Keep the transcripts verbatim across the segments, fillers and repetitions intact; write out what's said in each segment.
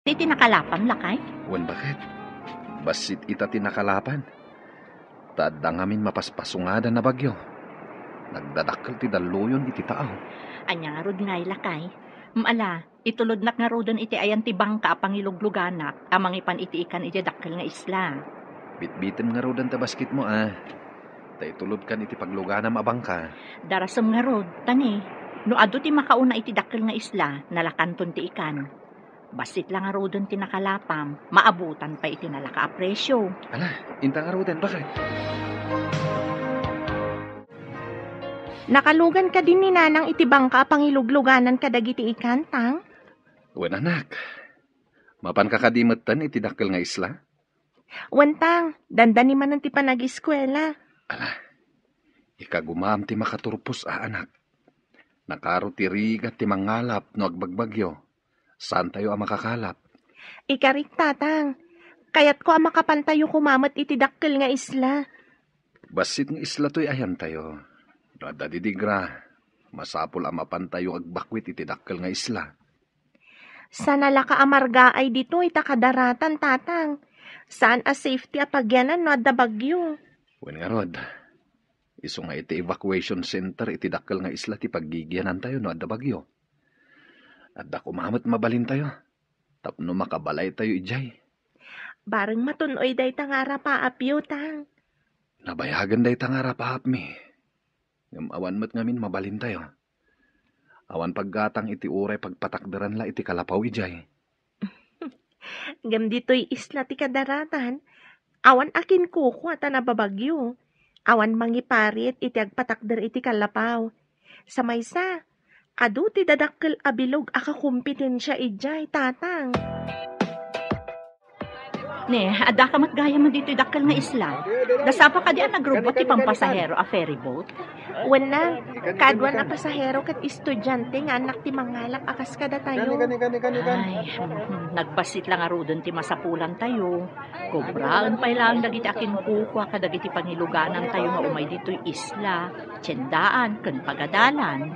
Iti nakalapam, lakay? Wen, baket? Bassit ita ti nakalapam. Ta adda ngamin mapaspasungadan a bagyo. Nagdadakkel ti dalluyon iti taaw. Ania ngarud ngay, lakay? Ala, itulodnak ngaruden iti ayan ti bangka a pangilugluganak a mangipan iti ikan idiay dakkel nga isla. Bitbitem ngaruden ta basketmo, a. Ta itulodkan iti pagluganam a bangka. Darasem ngarud, ta ni, no adu ti makauna iti dakkel nga isla, nalakanton ti ikan. Bassit la ngaruden ti nakalapam, maabutan pay iti nalaka a presio. Ala, inta ngaruden, baket? Nakalugan kadi ni Nanang iti bangka a pangilugluganan kadagiti ikan, Tang? Wen, anak. Mapanka kadi metten iti dakkel nga isla? Wen, Tang, dandani manen ti panag-eskuela. Ala, ikagumaam ti makaturpos a anak. Nakaro ti rigat ti mangalap no agbagbagyo. Saantayo a makakalap. Ikarik, Tatang. Kayatko a makapantayo koma met iti dakkel nga isla. Bassit nga isla toy ayantayo. No adda didigra, masapul a mapantayo agbakwit iti dakkel nga isla. Saan a laka a margaay ditoy ta kadaratan, Tatang. Saan a safety a pagyanan no adda bagyo. Wen ngarud, isu nga iti evacuation center iti dakkel nga isla ti paggigianantayo no adda bagyo. Adda koma met mabalintayo tapno makabalaytayo idiay. Bareng matun-oy dayta nga arapaapyo, Tang. Nabayagen dayta nga arapaapmi. Ngem awan met ngamin mabalintayo. Awan paggatang iti uray pagpatakderan la iti kalapaw idiay. Ngem ditoy isla ti kadaratan, awan a kinkukua ta nababagyo. Awan mangiparit iti agpatakder iti kalapaw. Sa maysa, adu ti dadakkel a bilog a kakompetensia idiay, Tatang. Ne, addaka met gayam ditoy dakkel nga isla. Dasapa kadi a nagrubbuat ti pampasahero a ferry boat? Wenno, kaduan a pasahero ket estudiante nga annak ti mangalap a kas kadatayo. Ay, mhm, nagbassit la ngaruden ti masapulantayo. Kobraen pay laeng dagiti akinkukua kadagiti pangiluganantayo nga umay ditoy isla, tiendaan, ken pagadalan.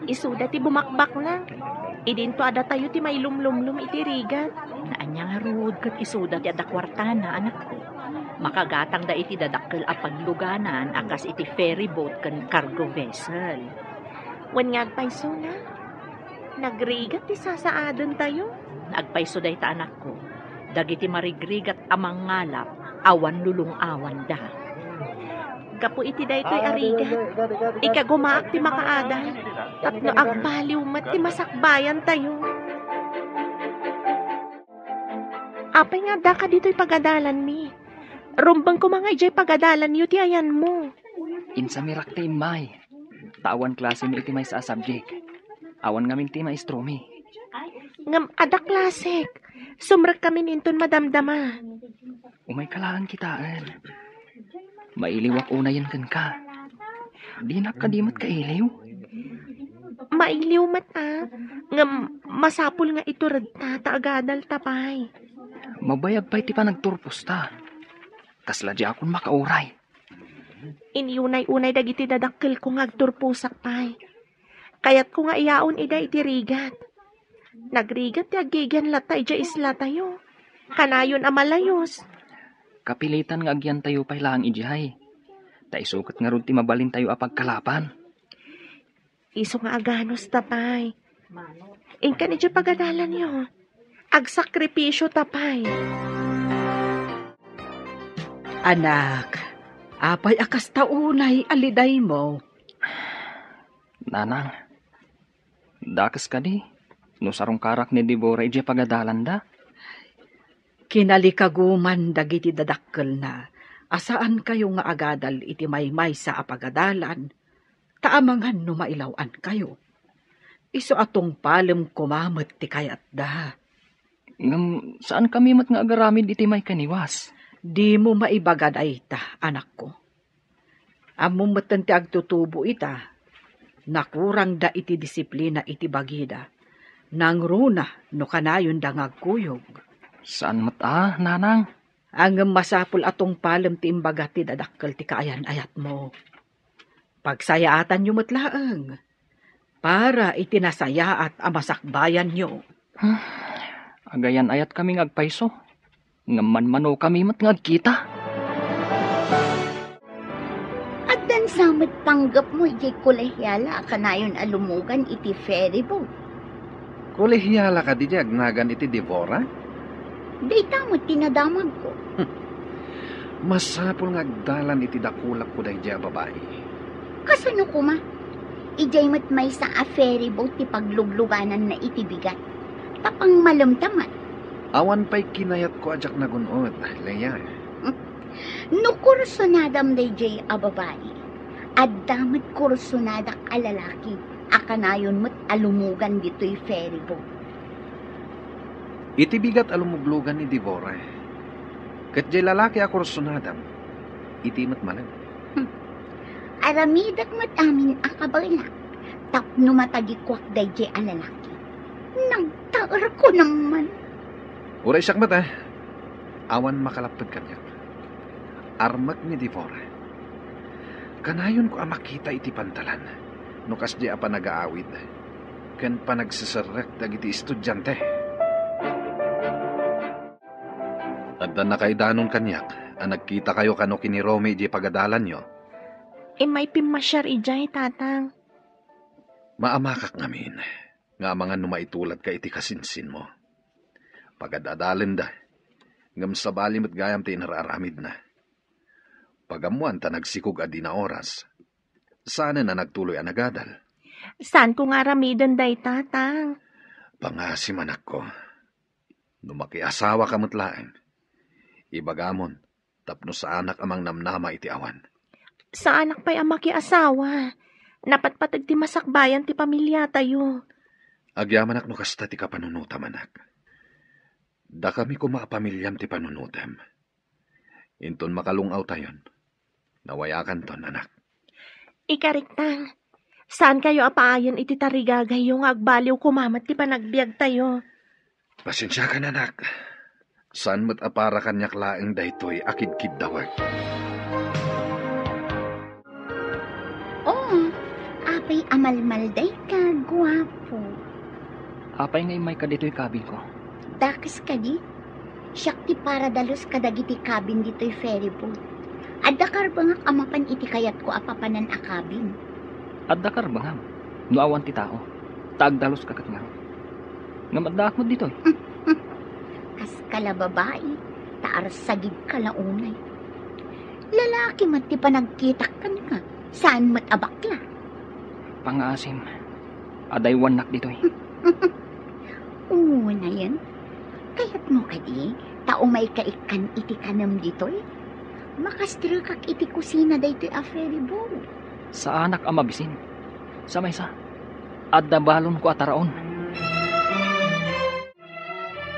Isuda ti bumakbakna. Idinto a datayo ti mailumlumlum iti rigat. Ania ngarud ket isuda ti adda kuartana, anakko. Makagatangda iti dadakkel a pagluganan a kas iti ferry boat ken cargo vessel. Wen nga agpaysona, nagrigat ti sasaadentayo. Agpayso dayta, anakko. Dagiti marigrigat a mangalap, awan lulong-awanda. Gapu iti daytoy a rigat, ikagumaak ti makaadal tapno agbaliw met ti masakbayantayo. Apay nga addaka ditoy pagadalanmi? Rumbeng koma nga idiay pagadalanyo ti ayanmo. Insamirak ti immay. Ta awan klasemi iti maysa a subject. Awan ngamin ti maestromi. Ngem adda klasek. Sumrekkamin inton madamdama. Umayka laeng kitaen. Mailiwak unayen kenka. Dinak kadi met kailiw? Mailiw met a. Ngem masapul nga ituredta ta agadalta pay. Mabayag pay ti panagturposta. Kasla diakon makauray. Inyunay-unay dagiti dadakkelko nga agturposak pay. Kayatko nga iyaon ida iti rigat. Nagrigat ti aggigian latta idiay islatayo. Kanayon a malayos. Kapilitan nga agyantayo pay laeng idiay. Ta isu ket ngarud ti mabalintayo a pagkalapan. Isu nga aganusta pay. Inkan idiay pagadalanyo. Agsakripisyota pay. Anak, apay a kasta unay a lidaymo? Nanang, dakes kadi no sarungkarak ni Deborah idiay pagadalanda? Kinalikaguman dagiti dadakkelna a saankayo nga agadal iti maymaysa a pagadalan, ta amangan no mailaw-ankayo. Isu a tungpalem koma met ti kayatda. Ngem saankami met nga agaramid iti maikaniwas. Dimo maibaga dayta, anakko. Ammom metten ti agtutubo ita, nakurangda iti disiplina iti bagida. Nangruna no kanayonda nga agkuyog. Saan met a, nanang? Ngem masapul a tungpalem ti imbaga ti dadakkel ti kaayan-ayatmo. Pagsayaatanyo met laeng para iti nasayaat a masakbayanyo. Agayan-ayatkami nga agpayso, ngem manmanokami met nga agkita. Addan sa met panggepmo idiay kolehiala a kanayon a lumugan iti ferry boat. Kolehiala kadi diay agnagan iti Devora? Dayta met ti nadamagko. Masapul nga agdalan iti dakulakko daydiay a babai. Kasano koma? Idiay met maysa a ferry boat ti pagluglugananna iti bigat. Ta pangmalemta met. Awan pay kinayatko a diak nagun-od, Lea. No kursunadam daydiay a babai, adda met kursunadak a lalaki a kanayon met a lumugan ditoy ferry boat. Iti bigat a lumuglugan ni Devora, ket diay lalaki a kursunadam, iti met malem. Hmm. Aramidek met amin a kabaelak tapno matagikuak daydiay a lalaki. Nagtaerko naman. Uray siak met, a. Awan makalapped kaniak. Armek ni Devora. Kanayonko a makita iti pantalan no kasdiay a panagaawid ken panagseserrek dagiti estudiante. Adda nakaidanon kaniak a nagkitakayo kano ken ni Romy idiay pagadalanyo. Immay pimmasiar idiay, Tatang. Maamakak ngamin nga amangan no maituladka iti kasinsinmo. Pagad-adalenda, ngem sabali met gayam ti inar-aramidna. Pagammoan ta nagsikog a dina oras. Saanen a nagtuloy a nagadal. Saanko nga aramiden dayta, Tang? Pangaasim, anakko. No makiasawaka met laeng, ibagamon tapno saanak a mangnamnama iti awan. Saanak pay a makiasawa. Napatpateg ti masakbayan ti pamiliatayo. Agyamanak no kasta ti kapanunotam, anak. Dakami koma a pamiliam ti panunotem. Inton makalung-awtayon, nawayakanton, anak. Ikarik, Tang, saankayo a paayen iti tarigagayyo nga agbaliw koma met ti panagbiagtayo. Pasensiakan, anak. Saan met a para kaniak laeng daytoy a kidkiddawek. Oo, apay a malmaldayka, guapo. Apay nga immayka ditoy kabinko? Dakes kadi? Siak ti paradalus kadagiti kabin ditoy ferry boat. Adda karbengak a mapan iti kayatko a papanan a kabin. Adda karbengam no awan ti tao, ta agdaluska ket ngarud. Ngem addaak met ditoy. Kaska la babai, ta arsagidka la unay. Lalaki met ti panagkitak kenka, saan met a bakla. Pangaasim, adaywannak ditoy. Unayen, kayatmo kadi ta umayka ikkan iti kanem ditoy? Makastrekak iti kusina daytoy a ferry boat. Saanak a mabisin. Sa maysa, adda balonko a taraon.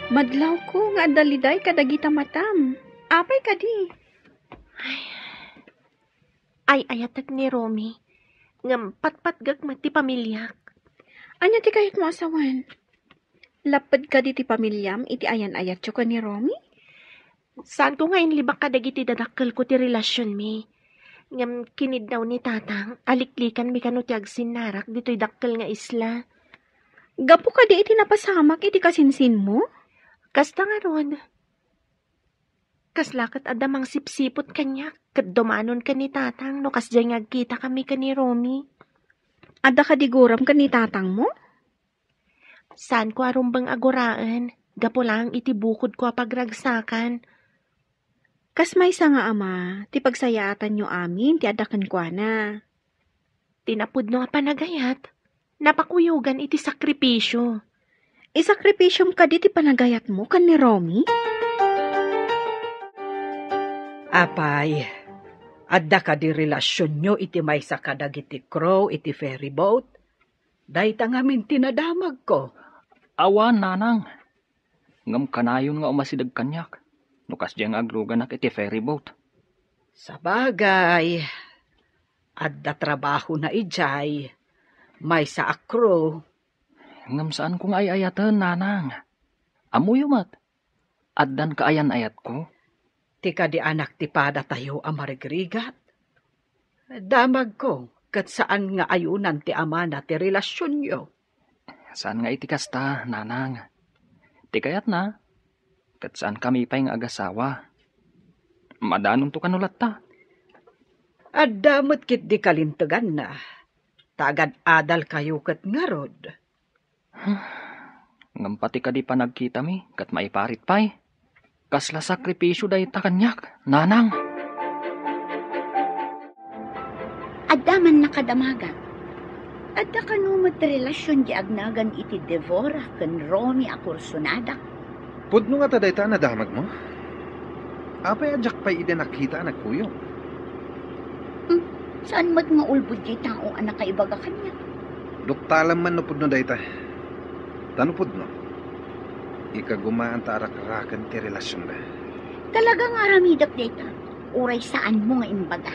Madlawko nga adda liday kadagita matam. Apay kadi? Ay, ay-ayatek ni Romy. Ngem patpatgek met ti pamiliak. Ania ti kayatmo a sawen? Lapped kadi ti pamiliam iti ayan-ayatyo ken ni Romy? Saanko nga inlibak kadagiti dadakkelko ti relasionmi. Ngem kiniddaw ni Tatang a liklikanmi kano ti agsinnarak ditoy dakkel nga isla. Gapu kadi iti napasamak iti kasinsinmo? Kasta ngarud. Kasla ket adda mangsipsiput kaniak ket dumanon ken ni Tatang no kasdiay nga agkitakami ken ni Romy. Adda kadi guram ken ni Tatangmo? Saanko a rumbeng a guraen, gapu laeng iti bukodko a pagragsakan. Kas maysa nga ama, ti pagsayaatanyo amin ti adda kenkuana. Ti napudno a panagayat, napakuyogan iti sakripisio. Isakripisiom kadi ti panagayatmo ken ni Romy? Apay, adda kadi relasionyo iti maysa kadagiti crew iti ferry boat? Dayta ngamin ti nadamagko. Awan, nanang. Ngem kanayon nga umasideg kaniak no kasdiay nga agluganak iti ferry boat. Sabagay, adda trabahona idiay, maysa a crew. Ngem saanko nga ay-ayaten, nanang. Ammoyo met, addan kaayan-ayatko. Ti kadi anak ti padatayo a marigrigat. Damagko, ket saan nga ayonan ti amana ti relasionyo. Saan nga iti kasta, nanang. Ti kayatna, ket saankami pay nga agasawa. Madanonto kano latta. Adda met ketdi kalinteganna, ta agad-adalkayo ket ngarud. Ngem pati kadi panagkitami ket maiparit pay. Kasla sakripisio dayta kaniak, nanang. Adda man nakadamagak. Adda kano met relasion di agnagan iti Deborah ken Romy a kursonadak? Pudno ngata dayta a nadamagmo? Apay a diak pay idi nakita a nagkuyog? Hmm, saan met nga ulbod diay tao a nakaibaga kaniak? Duktalem man no pudno dayta. Ta no pudno, ikagumaanta a rakraken ti relasionda. Talaga nga aramidek dayta, uray saanmo nga imbaga.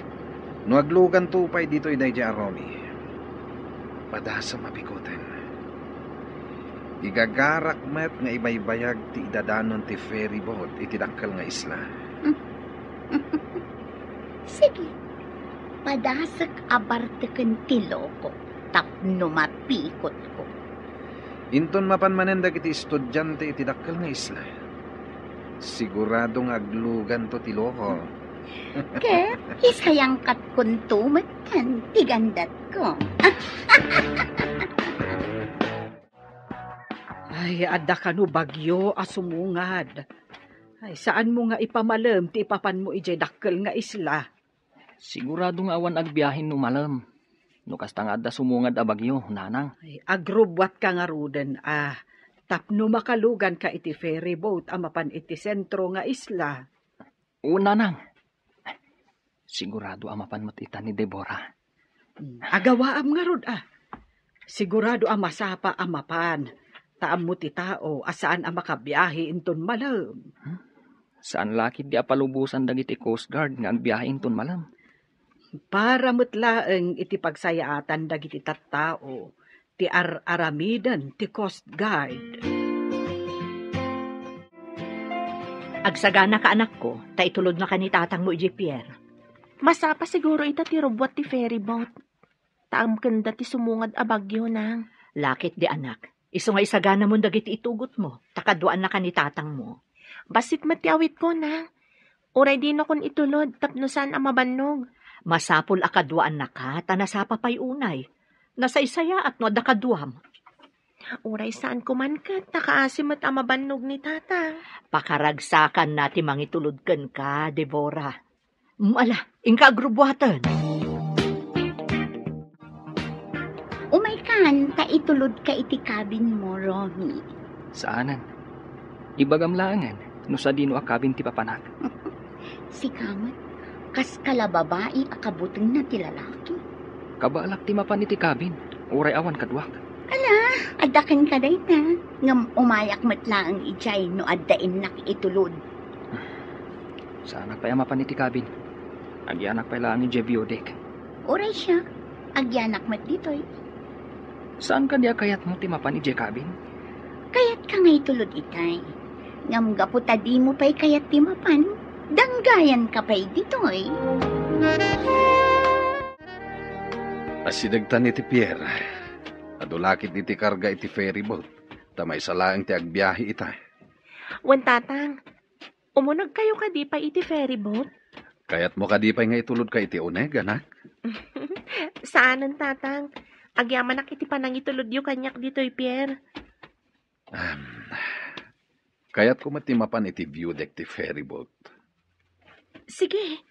No agluganto pay ditoy daydiay a Romy, padasem a bikoten. Igagarak met nga ibaybayag ti idadanon ti ferry boat iti dakkel nga isla. Sige, padasek a barteken ti loko tapno mapikotko. Inton mapan manen dagiti estudiante iti dakkel nga isla, sigurado nga agluganto ti loko. Ket isayangkatkonto metten ti gandatko. Ay, adda kano bagyo a sumungad. Ay, saanmo nga ipamalem ti ipapanmo idiay dakkel nga isla? Sigurado nga awan agbiahe no malem. No kasta nga adda sumungad a bagyo, nanang. Ay, agrubbuatka ngaruden, a, tapno makaluganka iti ferry boat a mapan iti sentro nga isla. O, nanang. Sigurado a mapan met ita ni Deborah. Hmm, agawaam ngarud, a. Sigurado a masapa a mapan, ta ammo ti tao a saan a makabiahe inton malem. Hmm? Saan la ketdi a palubosan dagiti Coast Guard nga agbiahe inton malem? Para met laeng iti pagsayaatan dagiti tattao ti ar-aramiden ti Coast Guard. Agsaganaka, anakko, ta itulodnaka ni tatangmo idiay pier. Masapa siguro ita ti rubbuat ti ferry boat. Ta amkenda ti sumungad a bagyo, nang. La ketdi, anak. Isu nga isaganamon dagiti itugotmo, ta kaduaannaka ni tatangmo. Bassit met ti awitko, nang. Uray dinakon itulod tapno saan a mabannog. Masapul a kaduaannaka, ta nasapa pay unay. Nasaysayaat no adda kaduam. Uray saanko man ket, ta kaasi met a mabannog ni tatang. Pakaragsakanna ti mangitulod kenka, Deborah. Mm, ala, inka agrubbuaten. Umaykan, ta itulodka iti cabinmo, Romy. Saanen. Ibagam laengen no sadino a cabin ti papanak. Sika met, kaska la babai a kabutengna ti lalaki. Kabaalak ti mapan iti cabin, uray awan kaduak. Ala, adda kenka dayta, ngem umayak met laeng idiay no adda innak itulod. Saanak pay a mapan iti cabin. Agyanak pay laeng idiay view deck. Uray siak, agyanak met ditoy. Saan kadi a kayatmo ti mapan idiay cabin? Kayatka nga itulod itay. Ngem gapu ta dimo pay kayat ti mapan, danggayanka pay ditoy. Asidegtan iti pier. Adu la ketdi ti karga iti ferry boat, ta maysa laeng ti agbiahe ita. Wen, tatang, umunegkayo kadi pay iti ferry boat? Kayatmo kadi pay nga itulodka iti uneg, anak? Saanen, tatang. Agyamanak iti panangitulodyo kaniak ditoy pier. Am, kayatko met ti mapan iti view deck ti ferry boat. Sige,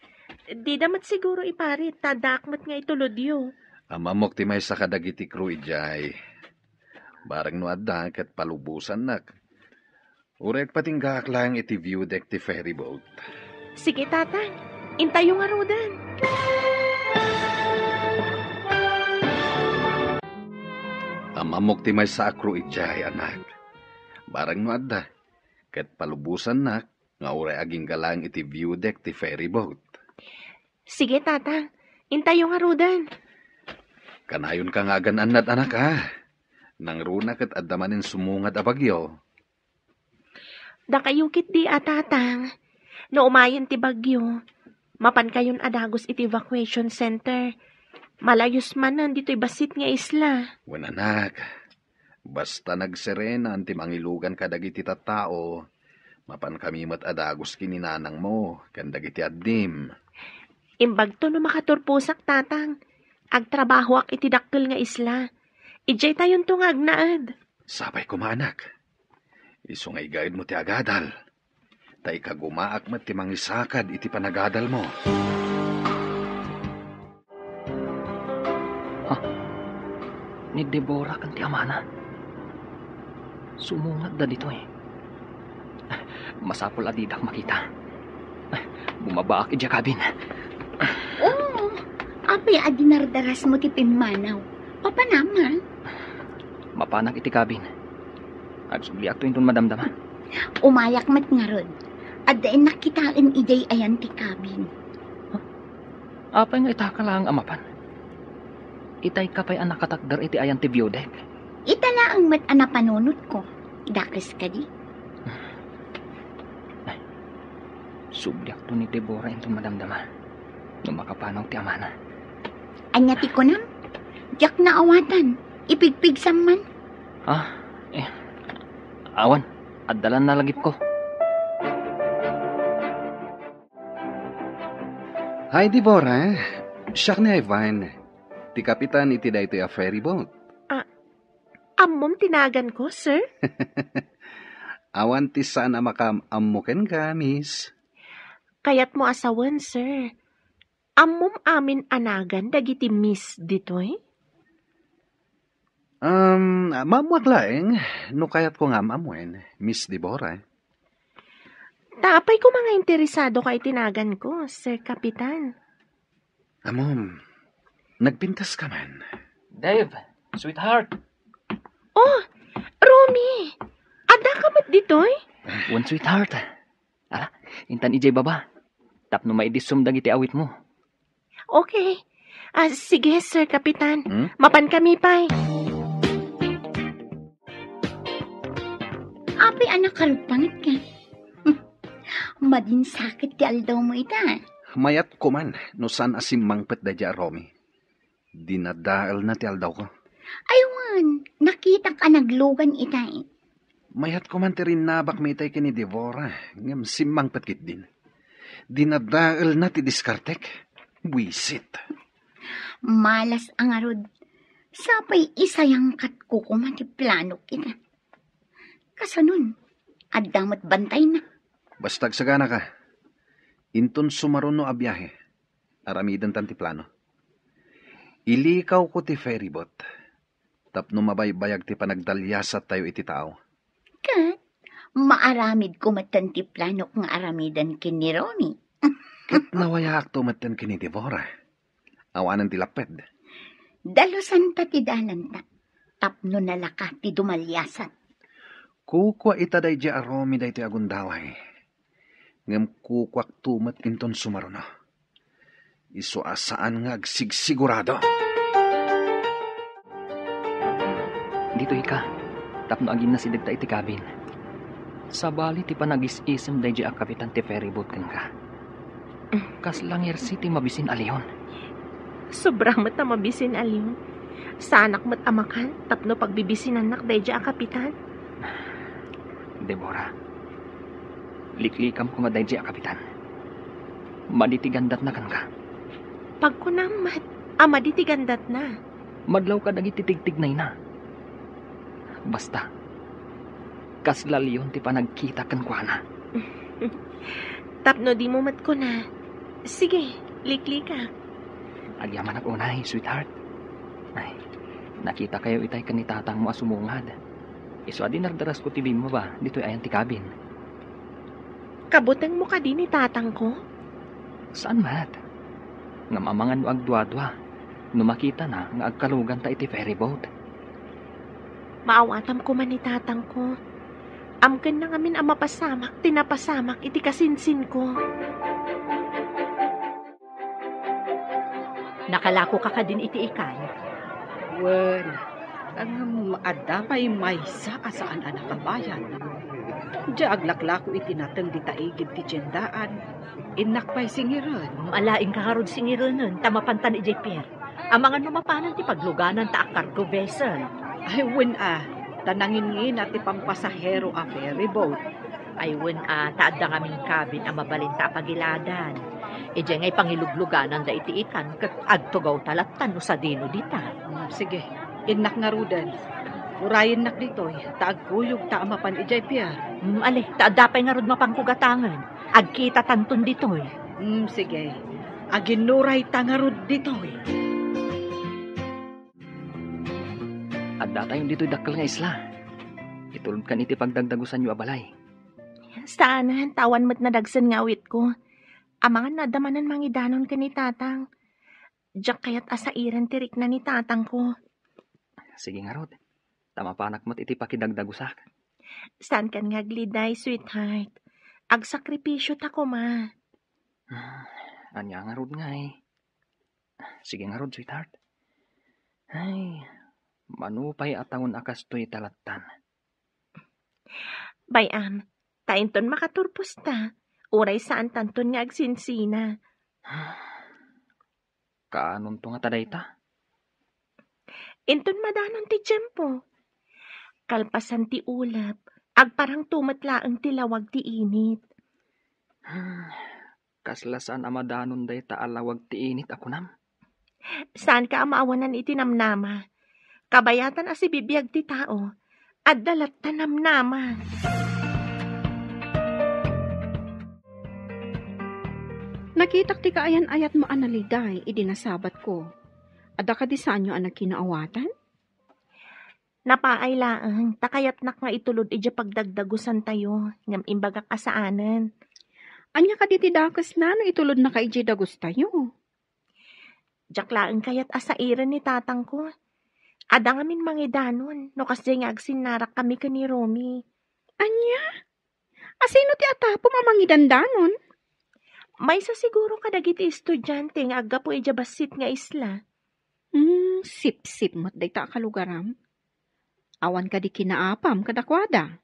dida met siguro iparit, ta addaak met nga itulodyo. Ammamok ti maysa kadagiti crew idiay. Bareng no adda, ket palubosannak. Uray agpatinggaak laeng iti view deck ti ferry boat. Sige, tatang. Intayo ngaruden. Ammamok ti maysa a crew idiay, anak. Bareng no adda, ket palubosannak nga uray agingga laeng iti view deck ti ferry boat. Sige, tatang. Intayo ngaruden. Kanayonka nga agan-annad, anak, a. Nangruna ket adda manen sumungad a bagyo. Dakayo ketdi a, tatang. No umayen ti bagyo, mapankayon a dagus iti evacuation center. Malayus manen ditoy bassit nga isla. Wen, anak. Basta nagserenan ti mangilugan kadagiti tattao, mapankami met a dagus ken ni nanangmo ken dagiti addim. Imbagto no makaturposak, Tatang. Agtrabahoak iti dakkel nga isla. Idiay tayonto nga agnaed. Sapay koma, anak. Isu nga igaedmo ti agadal. Ta ikagumaak met ti mangisakad iti panagadalmo. Ha? Ni Deborah ken ti amana? Sumungadda ditoy. Masapul a didak makita. Bumabaak idiay cabin. Oo. Apay a dinardarasmo ti pimmanaw? Papanam, ha? Mapanak iti cabin. Agsubliakto inton madamdama. Umayak met ngarud. Adda innak kitaen idiay ayan ti cabin. Apay nga itaka laeng a mapan? Itayka pay a nakatakder iti ayan ti view deck? Ita laeng met a napanunotko. Dakes kadi? Ay, subliakto ni Deborah inton madamdama no makapanaw ti amana. Ania ti kunam? Diak naawatan. Ipigpigsam man. Ah, eh. Awan, adda la nalagipko. Hi, Deborah. Siak ni Ivan, ti kapitan iti daytoy a ferry boat. Ah, ammom ti naganko, sir? Awan ti saan a makaam-ammo kenka, miss. Kayatmo a sawen, sir. Ammom amin a nagan dagiti miss ditoy? Um, maammoak laeng no kayatko nga am-ammoen, Miss Deborah. Ta apay koma nga interesado ka iti naganko, Sir Kapitan? Ammom, nagpintas ka man. Dave, sweetheart. Oh, Romy! Adda ka met ditoy? Wen, sweetheart. Ala, intan idiay baba. Tapno maidissom dagiti awitmo. Okay. Ah, sige, Sir Kapitan. Hmm? Mapan kami pay. Apay a nakaruppanget ka? Madin sakit ti aldawmo ita. Mayat koman no saan a simmangpet daydiay a Romy. Dinadaelna ti aldawko. Ay wen, nakitak a naglugan itay. Mayat koman ti rinnabakmi itay ken ni Deborah, ngem simmangpet ketdin. Dinadaelna ti diskartek. Buisit. Malas a ngarud. Sapay isayangkatko koma ti planok ita. Kasanon, adda met bantayna. Basta agsaganaka. Inton sumaruno a biahe, aramidentan ti plano. Ilikawko ti ferry boat tapno mabaybayag ti panagdaliasattayo iti tao. Ket maaramidko metten ti planok nga aramiden ken ni Romy. Ket nawayaakto metten ken ni Deborah. Awanen ti lapped. Dalusanta ti dalanta tapno nalaka ti dumaliasat. Kukua ita daydiay a Romy daytoy a gundaway. Ngem kukuakto met inton sumaruno. Isu a saan nga agsigsigurado. Ditoy ka, tapno aginnasidegta iti cabin. Sabali ti panagis-isem daydiay a kapitan ti ferry boat kenka. Kasla ngersi ti mabisin a leon. Sobra met a mabisin a leon. Saanak met a makan tapno pagbibisinannak daydiay a kapitan. Deborah, liklikam koma daydiay a kapitan. Madi ti gandatna kenka. Pagkunam met a madi ti gandatna. Madlaw kadagiti tigtignayna. Basta, kasla leon ti panagkita kenkuana. Tapno dimo met kuna, sige, liklikak. Agyamanak unay, sweetheart. Ay, nakitakayo itay ken ni tatangmo a sumungad. Isu a dinardarasko ti bimmaba ditoy ayan ti cabin. Kabutengmo kadi ni tatangko? Saan met. Ngem amangan no agduadua no makitana nga agkaluganta iti ferry boat. Maawatam koma ni tatangko. Amkenna ngamin a mapasamak ti napasamak iti kasinsinko. Nakalakoka kadin iti ikay? Wen, ngem adda pay maysa a saan a nakabayad. Diay aglaklako iti nateng dita igid ti tiendaan, innak pay singiren. Alaingka ngarud singirenen ta mapantan idiay pier. Amangan no mapanan ti pagluganan ta a cargo vessel. Ay, wen a. Ta nanginngina ti pampasahero a ferry boat. Ay wen a, ta adda ngamin cabin a mabalinta a pagiladan. Idiay nga ipangiluglugananda iti ikan ket agtugawta latta no sadino dita. Mm, sige, innak ngaruden. Urayennak ditoy, ta agkuyogta a mapan idiay pier. Mm, ali, ta adda pay ngarud mapanko gatangen. Agkitatanton ditoy. Mm, sige. Aginnurayta ngarud ditoy. Addatayon ditoy dakkel nga isla. Itulodkan iti pagdagdagusanyo a balay. Saanen, ta awan met nadagsen nga awitko. Amangan no adda manen mangidanon ken ni Tatang. Diak kayat a sairen ti rikna ni Tatangko. Sige ngarud, ta mapanak met iti pakidagdagusak. Saankan nga agliday, sweetheart. Agsakripisio ta koma. Hmm, ania ngarud ngay? Sige ngarud, sweetheart. Ay, mano pay a tawen a kastoy ta lattan. Bay-am, ta inton makaturposta, uray saantanton nga agsinsina. Kaanonto ngata dayta? Inton madanon ti tiempo. Kalpasan ti ulep, agparangto met laeng ti lawag ti init. Hmm, kasla saan a madanon dayta a lawag ti init a kunam? Saanka a maawanan iti namnama. Kabayatan a sibibiag ti tao, adda latta namnama. Nakitak ti kaayan-ayatmo a naliday idi nasabatko. Adda kadi saanyo a nagkinaawatan? Napaay laeng, ta kayatnak nga itulod idiay pagdagdagusantayo, ngem imbagak a saanen. Ania kadi ti dakesna no itulodnaka idiay dagustayo? Diak laeng kayat a sairen ni tatangko. Adda ngamin mangidanon no kasdiay nga agsinnarakkami ken ni Romy. Ania? Asino ti atapom a mangidandanon? Maysa siguro kadagiti estudiante nga aggapu idiay bassit nga isla. Hmm, sipsip met dayta a kalugaram. Awan kadi kinaapam kadakuada?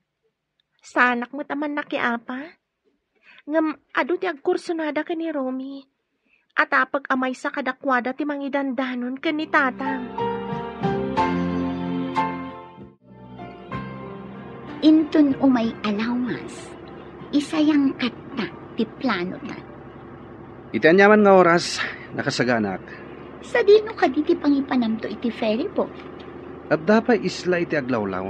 Saanak met a mannakiapa. Ngem adu ti agkursonada ken ni Romy. Atapek a maysa kadakuada ti mangidandanon ken ni tatang. Inton umay a lawas, isayangkatta ti planota. Iti aniaman nga oras, nakasaganak. Sadino kadi ti pangipanamto iti ferry boat? Adda pay isla iti aglawlaw.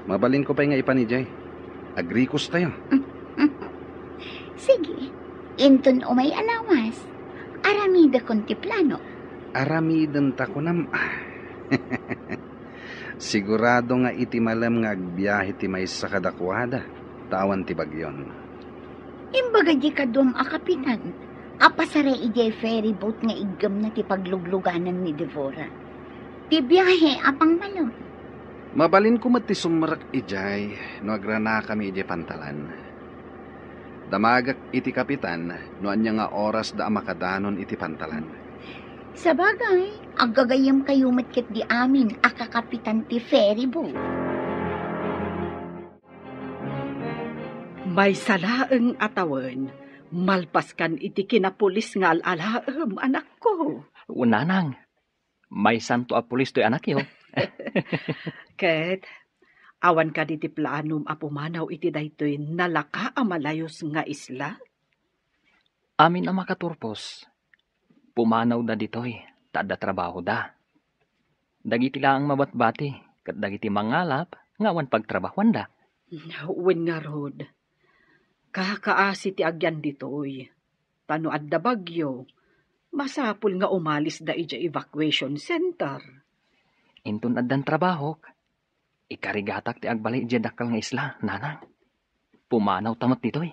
Mabalinko pay nga ipan idiay. Agrikostayo. Sige, inton umay a lawas, aramidekon ti plano. Aramidenta kunam. Sigurado nga iti malem nga agbiahe ti maysa kadakuada, ta awan ti bagyon. Imbaga di kaduam a kapitan a pasara idiay ferry boat nga iggemna ti paglugluganan ni Devora. Ti biahe a pangmalem. Mabalinko met ti sumrek idiay no agranakami idiay pantalan. Damagek iti kapitan no ania nga orasda a makadanon iti pantalan. Sabagay, aggagayyemkayo met ketdi amin a kakapitan ti ferry boat. Maysa laeng a tawen, malpaskan iti kinapulis nga al-alaem, anakko. Nanang, maysanto a pulis toy anakyo. Ket, awan kadi ti planom a pumanaw iti daytoy nalaka a malayus nga isla? Amin a makaturpos, pumanawda ditoy, ta adda trabahoda. Dagiti laeng mabatbati, ket dagiti mangalap nga awan pagtrabahoanda. Wen ngarud, kakaasi ti agyan ditoy. Ta no adda bagyo, masapul nga umalisda idiay evacuation center. Inton addan trabahok, ikarigatak ti agbalay idiay dakkel nga isla, nanang. Pumanawta met ditoy.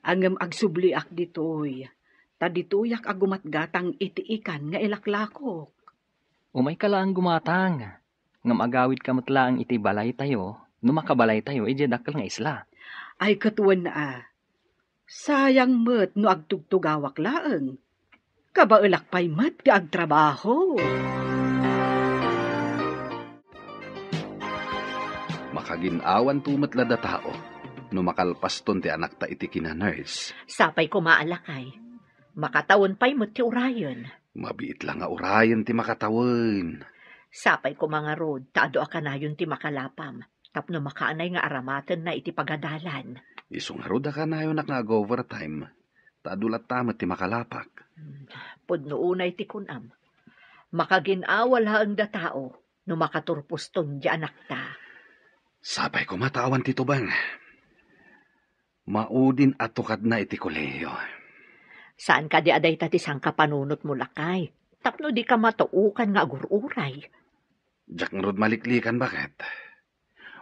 Ngem agsubliak ditoy, ta ditoyak a gumatgatang iti ikan nga ilaklakok. Umayka laeng gumatang, ngem agawidka met laeng iti balaytayo no makabalaytayo idiay dakkel nga isla. Ay, ket wen a, sayang met no agtugtugawak laeng. Kabaelak pay met nga agtrabaho. Makagin-awanto met la datao no makalpaston ti anakta iti kina-nurse. Sapay koma a lakay. Makatawen pay met ti urayen. Mabiit la nga urayen ti makatawen. Sapay koma ngarud ta adu a kanayon ti makalapam, tapno makaanay nga aramatenna iti pagadalan. Isu ngarud a kanayonak nga ag-overtime, ta adu latta met ti makalapak. Hmm, pudno unay ti kunam. Makagin-awa laeng da tao no makaturposton ti anakta. Sapay koma ta awan ti tubeng. Maudin a tukadna iti kolehiyo. Saan kadi a dayta ti sangkapanunotmo, lakay? Tapno dika matuokan nga agur-uray. Diak ngarud maliklikan, baket.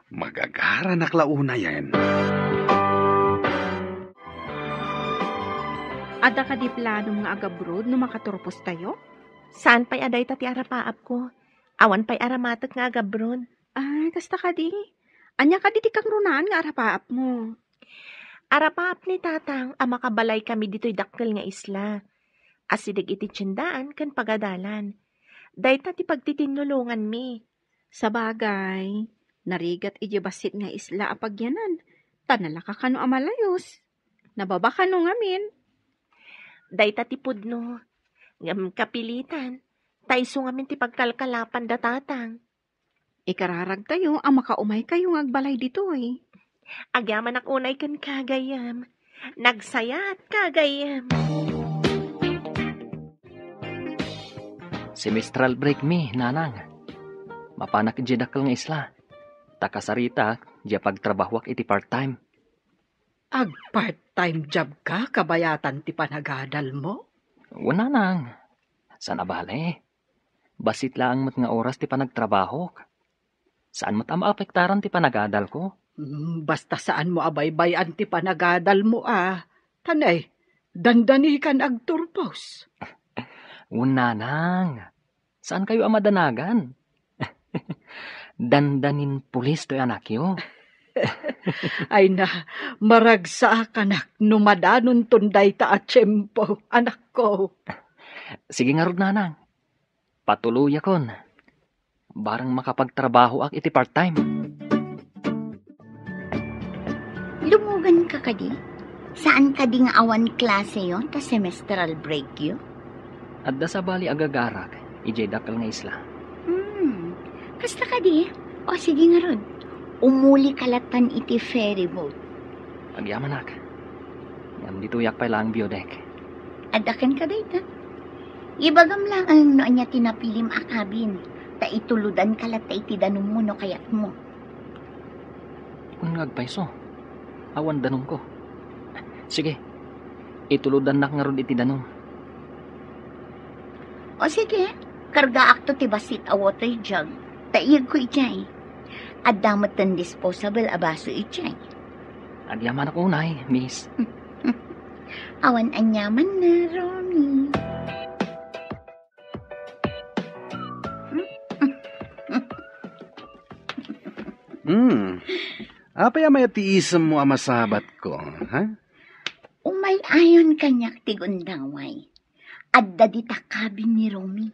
Magagaranak la unayen. Adda kadi planom nga agabroad no makaturpostayo? Saan pay a dayta ti arapaapko? Awan pay aramatek nga agabroad. Ay, kasta kadi? Ania kadi ti kangrunaan nga arapaapmo? Arapaap ni Tatang a makabalaykami ditoy dakkel nga isla. Asideg iti tiendaan ken pagadalan. Dayta ti pagtitinnulonganmi. Sabagay, narigat idiay bassit nga isla a pagyanan, ta nalaka kano a malayus. Nababa kano ngamin. Dayta ti pudno. Ngem kapilitan, ta isu ngamin ti pagkalkalapan da Tatang. Ikararagtayo a makaumaykayo nga agbalay ditoy. Agyamanak unay kenka, gayyem. Nagsayaat ka, gayyem. Semestral break mi, nanang. Mapanak idiay dakkel nga isla. Ta kasaritak, diay pagtrabahoak iti part-time. Ag-part-time job ka, kabayatan ti panagadalmo? Wen, nanang. Saan a bale. Bassit laeng met nga oras ti panagtrabahok. Saan met a maapektaran ti panagadalko. Mm, basta saanmo a baybay-an ti panagadalmo a. Tanay, dandanikan agturpos. Wen, nanang. Saankayo a madanagan. Dandanin pulis toy anakyo. Ay na, maragsakanak no madanonton dayta a tiempo, anakko. Sige ngarud, nanang. Patuloyakon. Barang makapagtrabahoak iti part-time. Lumugan ka kadi? Saan kadi nga awan klaseyo ta semestral breakyo? Adda sabali agagarak idiay dakkel nga isla. Hmm. Kasta kadi? O, sige ngarud. Umuli ka latan iti ferry boat. Agyamanak. Ngem ditoyak pay laeng biodeck. Adda kenka dayta. Ibagam laeng no ania ti napilim a cabin, ta itulodanka latta iti danummo no kayatmo. Wen nga agpayso, awan danumko. Sige, itulodannak ngarud iti danum. O sige, kargaakto ti bassit a water jug, ta iyegko idiay. Adda metten disposable a baso idiay. Agyamanak unay, miss. Awan aniaman na, Romy. Hmm. Apay a mayat ti isemmo a masabatko, ha? Umay-ayon kaniak ti gundaway. Adda dita cabin ni Romy.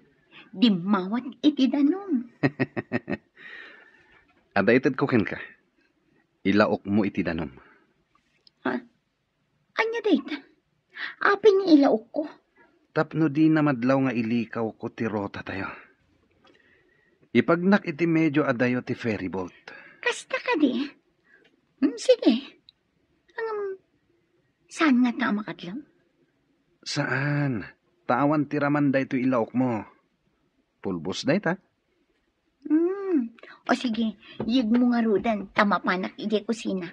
Dimmawat iti danum. Adda itedko kenka. Ilaokmo iti danum. Ha? Ania dayta? Apay nga ilaokko? Tapno dina madlaw nga ilikawko ti rotatayo. Ipagnak iti medio adayo ti ferry boat. Kasta kadi? Hmm, sige. Ngem, saan ngata a makadlaw? Saan. Ta awan ti raman daytoy ilaokmo. Pulbos dayta. Hmm. O sige, iyegmo ngaruden ta mapanak idiay kusina.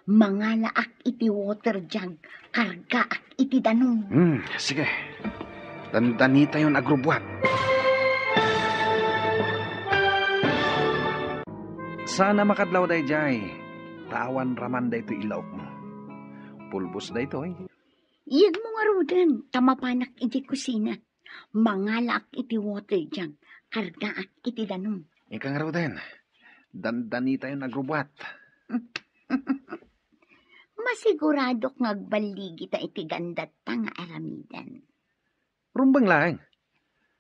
Mangalaak iti water jug, kargaak iti danum. Hmm, sige. Dandanitayon agrubbuat. Saan a makadlaw daydiay, ta awan raman daytoy ilaokmo. Pulbos daytoy. Iyegmo ngaruden ta mapanak idiay kusina. Mangalaak iti water jug, kargaak iti danum. Ika ngaruden, dandanitayon agrubbuat. Masiguradok nga agballigita iti gandatta nga aramiden. Rumbeng laeng.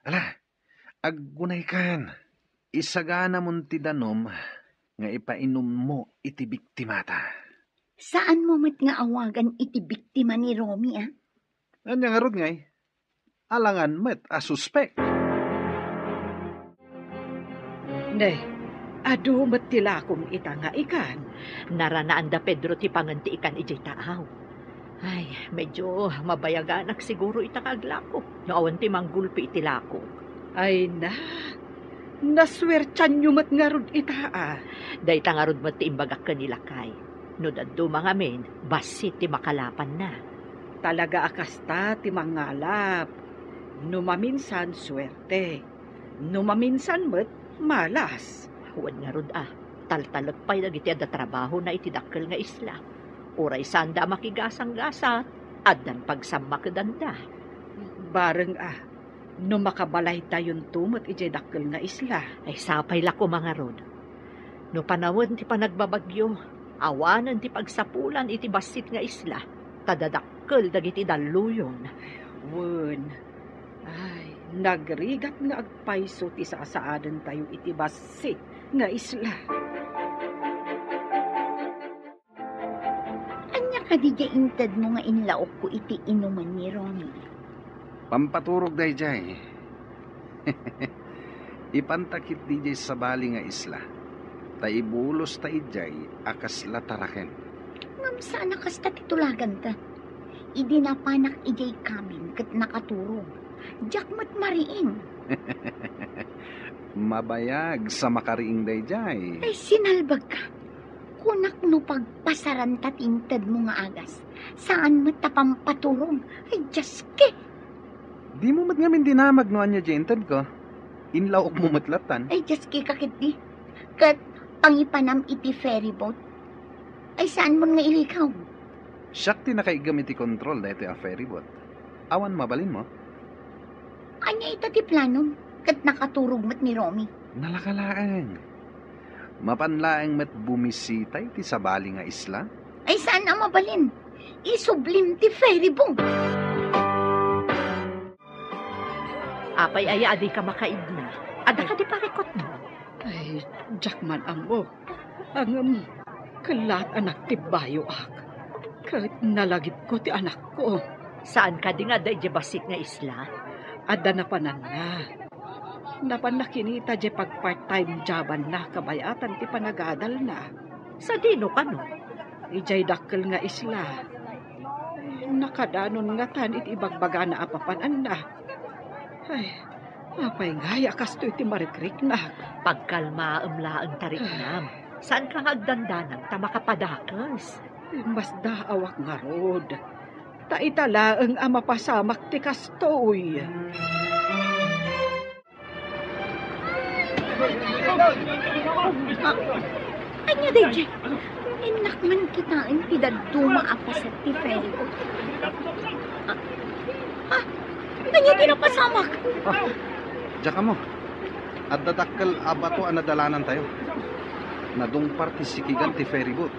Ala, aggunaykan. Isaganamon ti danum nga ipainummo iti biktimata. Saanmo met nga awagan iti biktima ni Romy, a? Ania ngarud ngay? Alangan met a suspek. Ne, adu met ti lakong ita nga ikan. Naranaan da Pedro ti pangen ti ikan idiay taaw. Ay, medyo mabayaganak siguro ita nga aglako no awan ti manggulpi iti lakok. Ay na, nasuertianyo met ngarud ita a. Dayta ngarud met ti imbagak ken ni lakay. No dadduma ngamin, bassit ti makalapanna. Talaga a kasta ti mangalap. No maminsan, suerte. No maminsan met, malas. Wen ngarud a, taltalek pay dagiti adda trabahona iti dakkel nga isla. Uray saanda a makigasanggasat, addan pagsammakedanda. Bareng a, no makabalaytayonto met idiay dakkel nga isla. Ay, sapay la koma ngarud. No panawen ti panagbabagyo, awanen ti pagsapulan iti bassit nga isla, ta dadakkel dagiti dalluyon. Wen, ay, nagrigat nga agpayso ti sasaadentayo iti bassit nga isla. Ania kadi diay intedmo nga inlaokko iti inuman ni Romy? Pampaturog daydiay. Ipanta ketdi diay sabali nga isla, ta ibulosta idiay a kasla taraken. Ngem saan a kasta ti tulaganta. Idi napanak idiay cabin ket nakaturog, diak met mariing. Mabayag sa makariing daydiay. Ay, sinalbagka. Kunak no pagpasaranta ti intedmo nga agas, saan met ta pampaturog. Ay, Dios ke! Dimo met ngamin dinamag no ania diay intedko. Inlaokmo met lattan. Ay, Dios ke, kaketdi. Ket pangipanam iti ferry boat. Ay, saanmon nga ilikaw? Siak ti nakaiggem iti kontrol daytoy a ferry boat. Awan mabalinmo? Ania ita ti planom? Ket nakaturog met ni Romy. Nalaka laeng. Mapan laeng met bumisita iti sabali nga isla? Ay, saan a mabalin? Isublim ti ferry boat. Apay aya a dika makaidna? Adda kadi parikutmo? Ay, diak man ammo. Ngem, kellat a nagtibbayoak. Ket nalagipko ti anakko. Saan kadi nga adda idiay bassit nga isla? Adda napananna. Napanna kinita diay pag-part-time jobanna kabayatan ti panagadalna. Sadino kano? Idiay dakkel nga isla. Nakadanon ngatan iti ibagbagana a papananna. Ay, apay ngay a kastoy ti marikriknak? Pagkalmaem laeng, tariknam. Saanka nga agdandanag ta makapadakes? Masdaawak ngarud. Ta ita laeng a mapasamak ti kastoy. Ah, ania daydiay? Innak man kitaen ti dadduma a paset ti ferry boat. Ah, ah, ania ti napasamak? Ah, diak ammo. Adda dakkel a bato a nadalanantayo. Nadungpar ti sikigan ti ferry boat.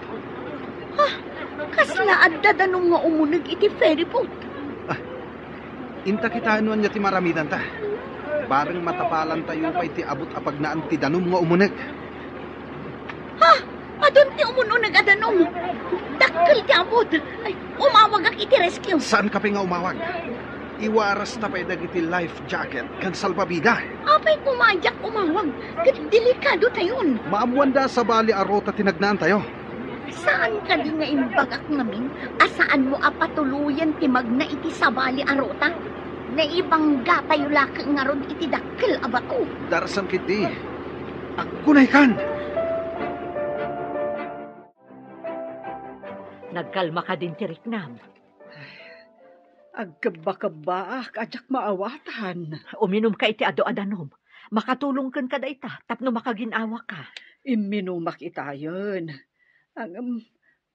Ah, kasla adda danum nga umuneg iti ferry boat? Ah, inta kitaen no ania ti maramidanta. Bareng matapalantayo pay ti abut a pagnaan ti danum nga umuneg. Ha? Adun ti umun-uneg a danum. Dakkel ti abut. Ay, umawagak iti rescue. Saanka pay nga umawag? Iwarasta pay dagiti life jacket ken salbabida. Apay koma a diak umawag? Ket delikadotayon. Maammoanda a sabali a ruta ti nagnaantayo. Saan kadi nga imbagak ngamin a saanmo a patuloyen ti magna iti sabali a ruta? Naibanggatayo laeng ngarud iti dakkel a bato. Darasem ketdi. Aggunaykan! Nagkalma kadin ti riknam? Agkebbakebbaak a diak maawatan. Uminumka iti adu a danum. Makatulongken ka dayta tapno makagin-awaka. Imminumak itayen. Ngem,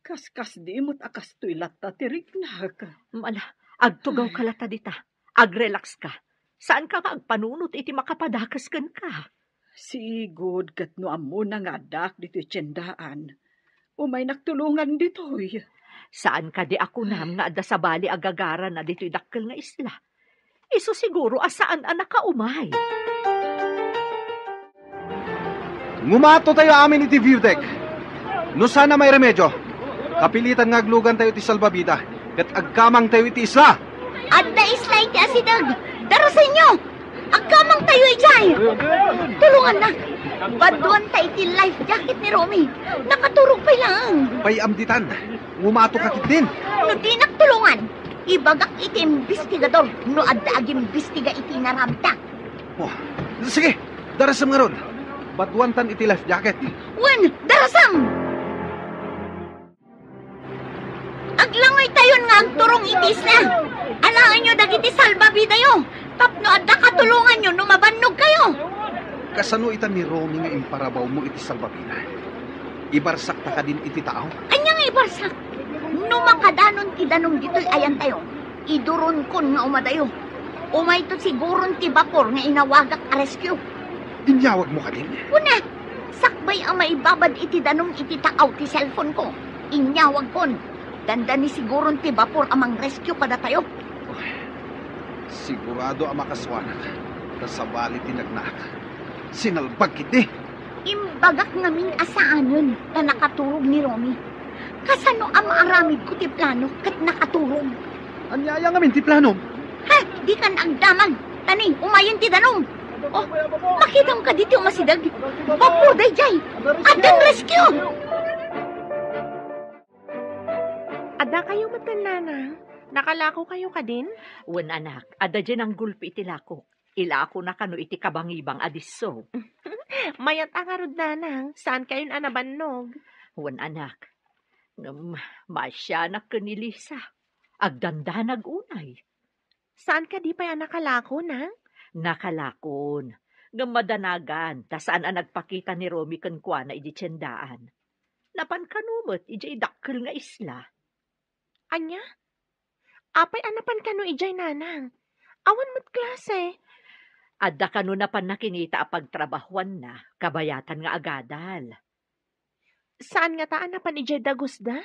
kaskasdi met a kastoy latta ti riknak. Ala, agtugawka latta dita. Agrelaxka. Saanka nga agpanunot iti makapadakes kenka. Sigud ket no ammona nga addaak ditoy tiendaan, umaynak tulongan ditoy. Saan kadi a kunam nga adda sabali a gagarana ditoy dakkel nga isla? Isu siguro a saan a nakaumay. Ngumatotayo amin iti view deck. No saan a mairemedio, kapilitan nga aglugantayo iti salbabida ket agkamangtayo iti isla. Adda isla iti asideg. Darasenyo! Agkamangtayo idiay! Tulongannak! Baduanta iti life jacket ni Romy. Nakaturog pay laeng. Bay-am ditan. Umato ka ketdin. No dinak tulongan, ibagak iti imbestigador no adda agimbestiga iti inaramidta. Oh, sige, darasem ngarud. Baduantan iti life jacket. Wen, darasem! Aglangoytayon nga agturong iti isla. Alaenyo dagiti salbabidayo tapno adda katulonganyo no mabannogkayo. Kasano ita ni Romy nga imparawawmo iti salbabida? Ibarsakta kadin iti taaw? Ania nga ibarsak? No makadanon ti danum ditoy ayantayo, iduronkon nga umadayo. Umayto siguron ti bapor nga inawagak a rescue. Inyawagmo kadin? Kuna, sakbay a maibabad iti danum iti taaw ti cellphone ko, inyawagkon. Dandani siguron ti bapor a mangrescue kadatayo. Sigurado a makasuanak, ta sabali ti nagnaak. Sinalbag ketdi. Imbagak ngamin a saanen ta nakaturog ni Romy. Kasano a maaramidko ti plano ket nakaturog? Ania aya ngamin ti plano? Ha? Dikan agdamag. Tani, umayen ti danum. Oh, makitam kadi ti umasideg? Bapor daydiay. Addan rescue! Addakayo metten, Nanang? Nakalakokayo kadin? Wen, anak, adda diay nanggulpi iti lakok. Ilakona kano iti kabangibang a disso. Mayat a ngarud, Nanang, saankayon a nabannog. Wen, anak, ngem maasianak ken ni Lisa. Agdandanag unay. Saan kadi pay a nakalako, Nang? Nakalakon. Ngem madanagan, ta saan a nagpakita ni Romy kenkuana idiay tiendaan. Napan kano met idiay dakkel nga isla. Ania? Apay a napan kano idiay, Nanang? Awan met klase. Adda kano napan nakinita a pagtrabahoanna, kabayatan nga agadal. Saan ngata a napan idiay dagusda?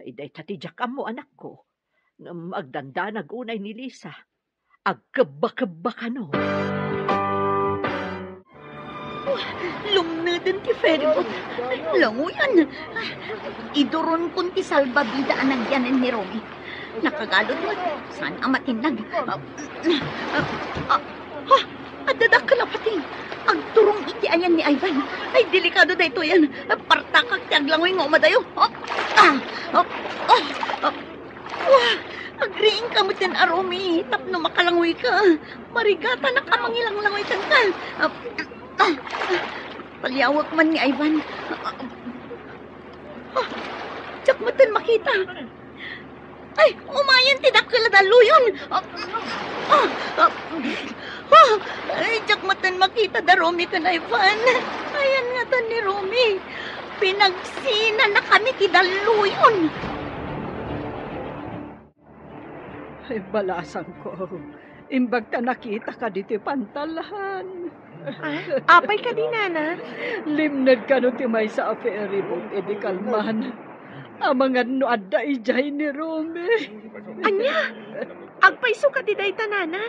Ay, dayta ti diak ammo, anakko. Ngem agdandanag unay ni Lisa. Agkebba-kebba kano. Oh, lumneden ti ferryboat. Ay, languyan. Iduronkon ti salbabida a nagyanen ni Romy. Nakagalud met. Saan a matinnag? Ah, ah, ah, ah, adda dakkel a pati. Agturong iti ayan ni Ivan. Ay, delikado daytoyen. Partakak ti aglangoy nga umadayo. Ah, ah, ah, ah, ah. Wah! Agriingka metten a Romy tapno makalangoyka. Marigatanak a mangilanglangoy kenka. Ah, ah, ah. Paliawek man ni Ivan. Ah, ah. Diak metten makita. Ay, umayen ti dakkel a dalluyon. Ah, ah, ah. Ah, ay, diak metten makita da Romy ken Ivan. Ayan ngatan ni Romy. Pinagsinanakami ti dalluyon. Ay, balasangko, imbag ta nakitaka ditoy pantalan. Ah, apay kadi, Nana? Limned kano ti maysa a ferryboat idi kalman. Amangan no adda idiay ni Romy. Ania? Agpayso kadi dayta, Nana?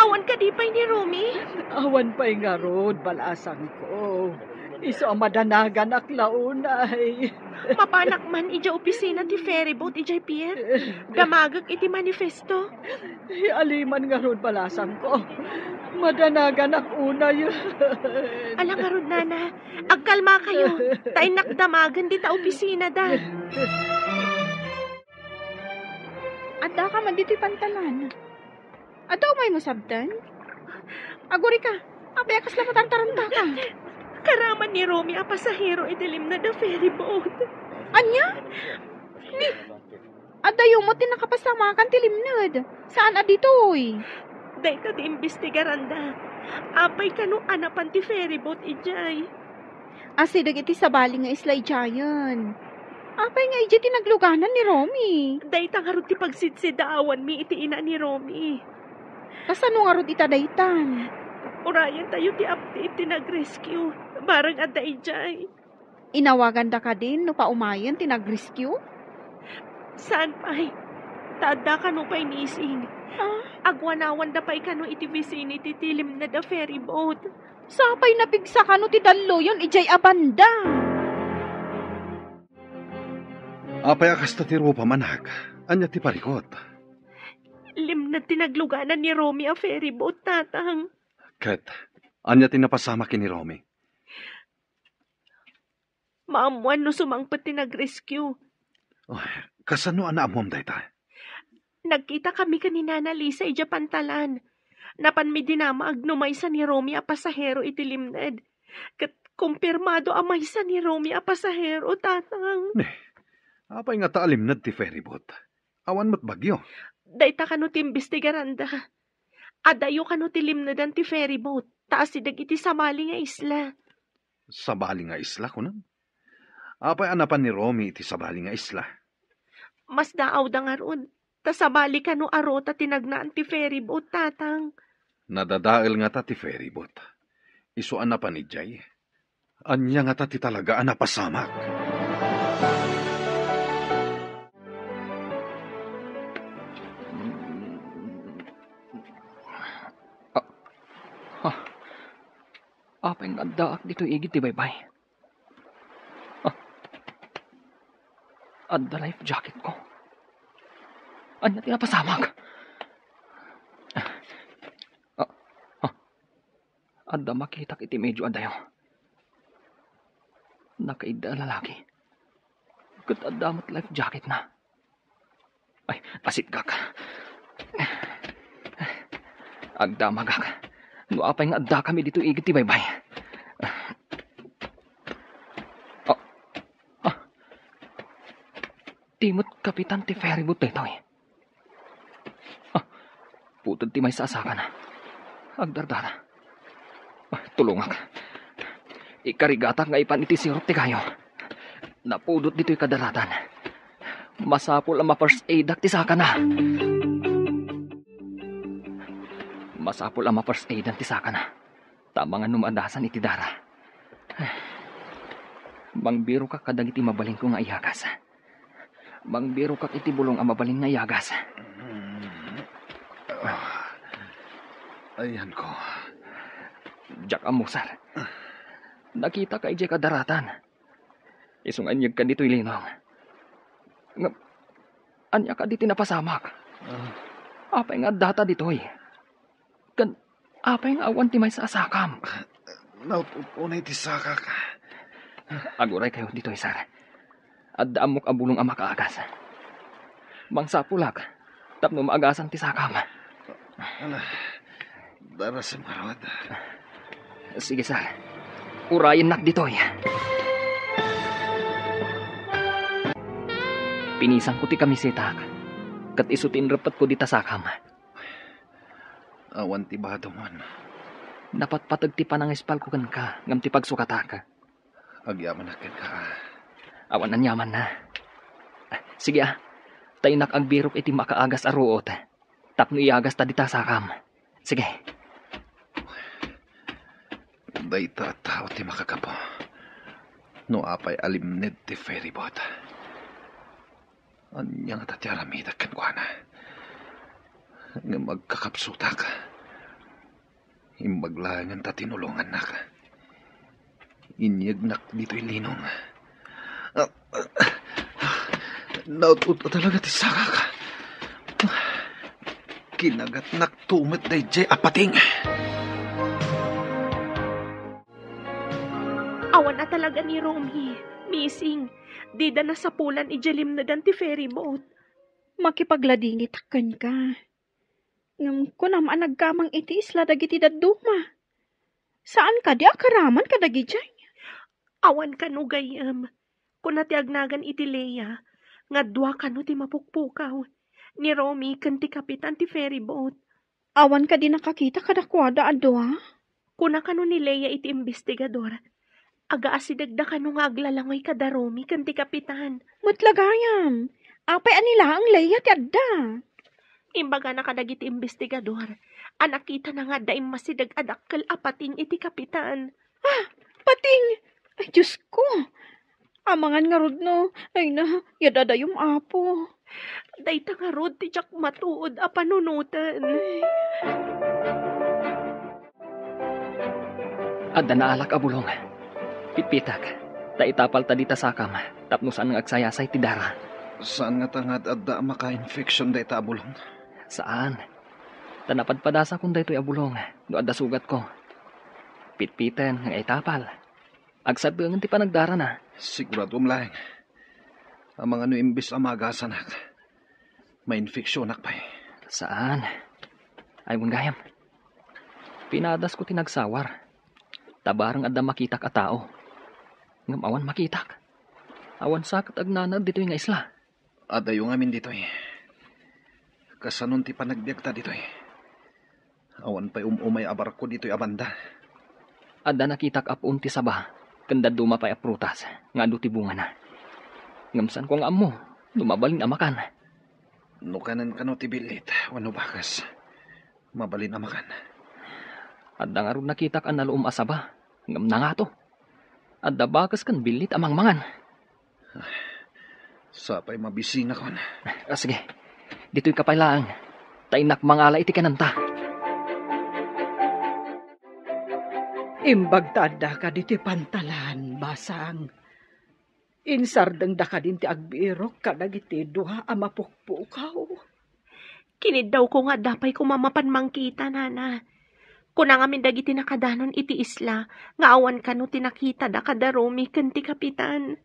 Awan kadi pay ni Romy? Awan pay ngarud, balasangko. Isu a madanaganak la unay. Mapanak man idiay opisina ti ferryboat idiay pier. Damagek iti manifesto. Ay, aliman ngarud, balasangko. Madanaganak unay. Ala ngarud, Nana. Agkalmakayo. Ta innak damagen dita opisinada. Addaka man ditoy pantalan. Adda umaymo sabten? Agurika, apay a kasla matartarantaka? Karaman ni Romy a pasahero iti limned a ferryboat. Ania? Ni, addayo met ti nakapasamakan ti limned. Saan a ditoy? Dayta ti imbestigaranda. Apay kano a napan ti ferryboat idiay? Asideg iti sabali nga isla idiayen. Apay nga idiay ti nagluganan ni Romy? Dayta ngarud ti pagsidsidaawanmi iti ina ni Romy. Kasano ngarud ita daytan? Urayentayo ti update ti nag-rescue. Bareng adda idiay. Inawaganda kadin no paumayen ti nag-rescue? Saan pay? Ta adda kano pay missing. Ah? Agwanawanda pay kano iti vicinity ti limned a ferryboat. Sapay napigsa kano ti dalluyon idiay a banda. Apay a kasta ti rupam, anak? Ania ti parikut? Limned ti nagluganan ni Romy a ferryboat, Tatang. Ket ania ti napasamak ken ni Romy? Maammoan no sumangpet ti nag-rescue. Oh, kasano a naammoam dayta? Nagkitakami ken ni Nana Lisa idiay pantalan. Napanmi dinamaag no maysa ni Romy a pasahero iti limned. Ket kumpirmado a maysa ni Romy a pasahero, Tatang. Ne, apay ngata a limned ti ferryboat? Awan met bagyo. Dayta kano ti imbestigaranda. Adayo kano ti limnedan ti ferryboat, ta asideg iti sabali nga isla. Sabali nga isla, kunam? Apay a napan ni Romy iti sabali nga isla? Masdaawda ngarud, ta sabali kano a ruta ti nagnaan ti ferryboat, Tatang. Nadadael ngata ti ferryboat. Isu a napan idiay. Ania ngata ti talaga a napasamak? Ah, ah, apay nga addaak ditoy igid ti baybay? Ah, adda life jacket ko. Ania ti napasamak? Ah, ah, adda makitak iti medio adayo. Nakaidda a lalaki. Ket adda met life jacketna. Ay, asidgak. Agdamagak. No apay nga addakami ditoy igid ti baybay. Ah, ah. Ti met kapitan ti ferryboat daytoy. Ah, puted ti maysa a sakana. Agdardara. Ah, tulongak. Ikarigatak nga ipan iti sirup ti kayo. Napudot ditoy kadaratan. Masapul a ma-first aidak ti sakana. Masapul a ma-first aidan ti sakana. Ta amangan no maadasan iti dara. Mangbirokak kadagiti mabalinko nga iyagas. Mangbirokak iti bulong a mabalin nga iyagas. Ah, ayanko. Diak ammo, sir. Nakitaka idiay kadaratan. Isu nga inyegka ditoy linong. Ngem, ania kadi ti napasamak? Ah. Apay nga addata ditoy? Ken apay nga awan ti maysa a sakam? Naut-ut unay ti sakak. Aguraykayo ditoy, sir. Adda ammok a bulong a makaagas. Mangsapulak tapno maagasan ti sakam. Ala, darasem ngarud. Sige, sir. Urayennak ditoy. Pinisanko ti kamisetak, ket isu ti inreppetko dita sakam. Awan ti badongmo. Napatpateg ti panangispalko kenka ngem ti pagsukatak. Agyamanak kenka, a. Awan aniamanna. Sige, a. Ta innak agbirok iti makaagas a ruot tapno iyagasta dita sakam. Sige. Dayta a tao ti makagapu no apay a limned ti ferryboat. Ania ngata ti aramidek kenkuana? Ngem agkakapsutak. Imbag laengen ta tinulongannak. Inyegnak ditoy linong. Naut-ot talaga ti sakak. Kinagatnak to met daydiay a pating. Awan a talaga ni Romy. Missing. Dida nasapulan idiay limnedan ti ferryboat. Makipagladingitak kenka. Ngem kunam a nagkamang iti isla dagiti dadduma. Saan kadi a karaman kadagidiay? Awan kano gayyem. Kuna ti agnagan iti Lea, nga dua kano ti mapukpukaw, ni Romy ken ti kapitan ti ferryboat. Awan kadi nakakita kadakuada a dua? Kuna kano ni Lea iti imbestigador, agaasidegda kano nga aglalangoy kada Romy ken ti kapitan. Met la gayam, apay a ni laeng Lea ti adda? Imbagana kadagiti imbestigador a nakitana nga adda immasideg a dakkel a pating iti kapitan. Ah, pating! Ay, Diosko! Amangan ngarud no, ay na, yadadayom, Apo. Dayta ngarud ti diak matuod a panunoten. Ay. Adda naalak a bulong. Pitpitek, ta itapalta dita sakam, tapno saan nga agsayasay ti dara. Saan ngata nga ad-adda a maka-infection dayta a bulong? Saan. Ta napadpadasakon daytoy a bulong no adda sugatko. Pitpiten nga itapal. Agsaddengen ti panagdarana. Siguraduem laeng. Amangan no imbes a maagasanak, mainfeksionak pay. Saan. Ay, wen gayam. Pinadasko ti nagsawar. Ta bareng adda makitak a tao. Ngem awan makitak. Awan sa ket agnanaed ditoy nga isla. Adayo ngamin ditoy. Kasanon ti panagbiagta ditoy? Awan pay um-umay a barko ditoy a banda. Adda nakitak a puon ti saba, ken dadduma pay a prutas nga adu ti bungana. Ngem saanko nga ammo no mabalin a makan. No kanen kano ti billit wenno bakes, mabalin a makan. Adda ngarud nakitak a naluom a saba, ngem nangato. Adda bakes ken billit a mangmangan. Sapay mabisinakon. Ah, sige. Ditoyka pay laeng. Ta innak mangala iti kanenta. Imbag ta adda kadi ti pantalan, basang. Insardengda kadin ti agbirok kadagiti dua a mapukpukaw. Kiniddawko nga adda pay koma mapan mangkita, nana. Kuna ngamin dagiti nakadanon iti isla nga awan kano ti nakitada kada Romy ken ti kapitan.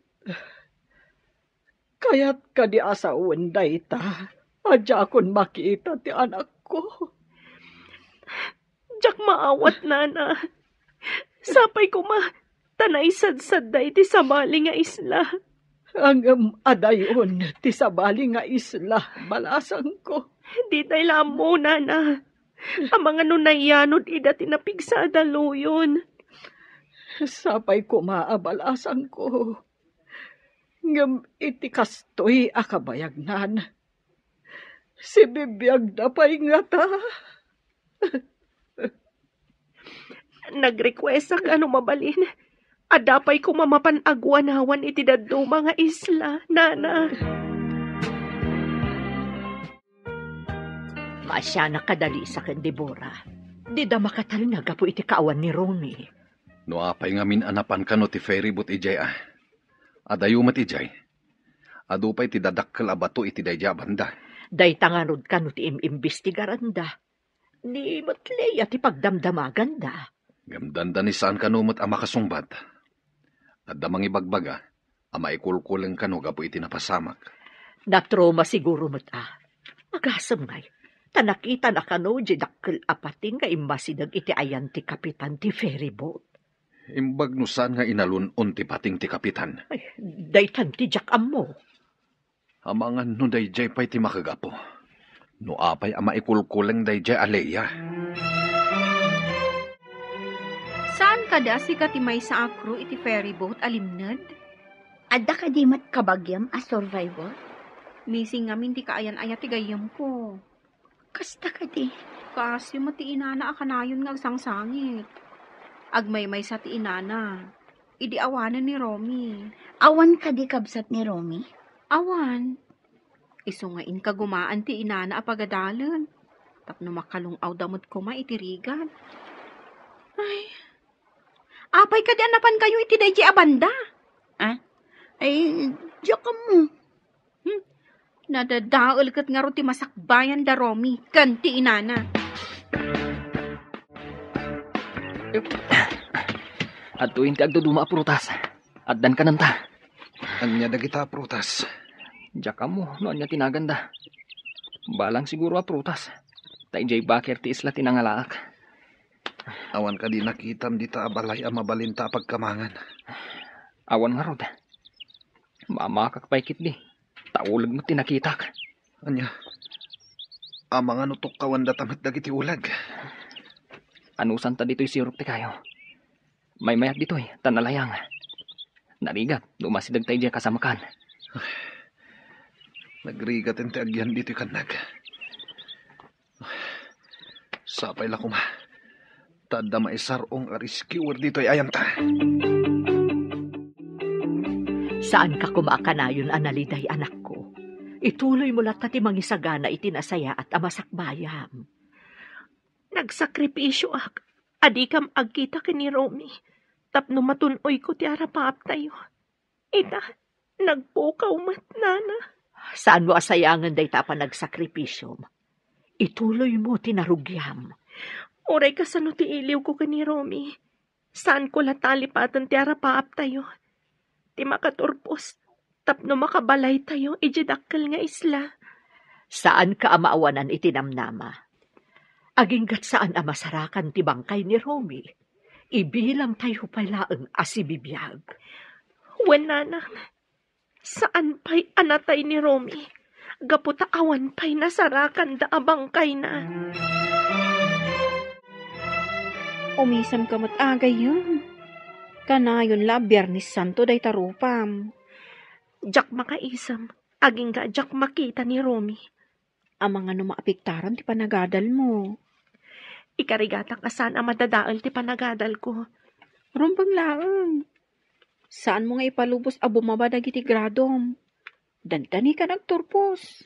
Kayat kadi a sawen dayta a diakon makita ti anakko? Diak maawat, nana. Sapay koma, ta naisadsadda iti sabali nga isla. Ngem adayon ti sabali nga isla, balasangko. Ditay la ammo, nana. Amangan no nayanod ida ti napigsa a daluyon. Sapay koma a balasangko. Ngem iti kastoy a kabayagnan, sibibiagda pay ngata. Nagrequestak a no mabalin, adda pay koma mapan aguanawan iti dadduma nga isla, nana. Maasianak a Dalisa ken Debora. Dida makatalna gapu iti kaawan ni Romy. No apay ngamin a napan kano ti ferryboat idiay a? Adayo met idiay. Adu pay ti dadakkel a bato iti daydiay a banda. Dayta ngarud kano ti im-imbestigaranda. Ni met Lea ti pagdamdamaganda. Ngem dandani saan kano met a makasungbat. Adda mangibagbaga a maikulkuleng kano gapu iti napasamak. Natroma siguro met a. Agasem ngay, ta nakitana kano di dakkel a pating nga immasideg iti ayan ti kapitan ti ferryboat. Imbag no saan nga inalun-on ti pating ti kapitan. Ay, daytan ti diak ammo. Amangan no daydiay pay ti makagapu. No apay a maikulkuleng daydiay a Lea? Saan kadi a sika ti maysa a crew iti ferryboat a limned? Adda kadi met kabagiam a survivor? Missing ngamin ti kaayan-ayat ti gayyemko. Kasta kadi. Kaasyo met ti inana a kanayon nga agsangsangit. Agmaymaysa ti inana idi awanen ni Romy. Awan kadi kabsat ni Romy? Awan. Isu nga inkagumaan ti inana a pagadalen tapno makalung-awda met koma iti rigat. Ay. Apay kadi a napankayo iti daydiay a banda? Ah? Ay, diak ammo. Hmm. Nadadael ket ngarud ti masakbayan da Romy ken ti inana. Adtoyen ti agduduma a prutas. Addan kanenta. Ania dagita a prutas? Diak ammo no ania ti naganda. Balang siguro a prutas. Ta idiay baker ti isla ti nangalaak. Awan kadi nakitam dita a balay a mabalinta a pagkamangan? Awan ngarud. Mamakak pay ketdi. Ta uleg met ti nakitak. Ania? Amangan no tukkawandata met dagiti uleg. Anusanta ditoy sirok ti kayo. Maymayak ditoy, ta nalayang. Narigat, no masideg ta idiay kasamakan. Nagrigaten ti agyan ditoy kannag. Sapay la koma. Ta adda maisar-ong a rescuer ditoy ayanta. Saanka koma a kanayon a naliday, anakko. Ituloymo latta ti mangisagana iti nasayaat a masakbayam. Nagsakripisioak a dikam agkita ken ni Romy tapno matun-oyko ti arapaaptayo. Ita, nagpukaw met, nana. Saanmo a sayangen dayta a panagsakripisom? Ituloymo ti narugiam. Uray kasano ti iliwko ken ni Romy, Saanko la talipaten ti arapaaptayo, ti makaturpos tapno makabalaytayo idiay dakkel nga isla. Saanka a maawanan iti namnama. Agingga't saan a masarakan ti bangkay ni Romy, ibilangtayo pay laeng a sibibiag. Wen, nanang, saan pay a natay ni Romy, gapu ta awan pay nasarakanda a bangkayna. Umisamka met a gayyem. Kanayon la a Biernes Santo dayta rupam. Diak makaisem, agingga a diak makita ni Romy. Amangan no maapektaran ti panagadalmo. Ikarigatak a saan a madadael ti panagadalko. Rumbeng laeng. Saanmo nga ipalubos a bumaba dagiti gradom. Dandani ka nagturpos.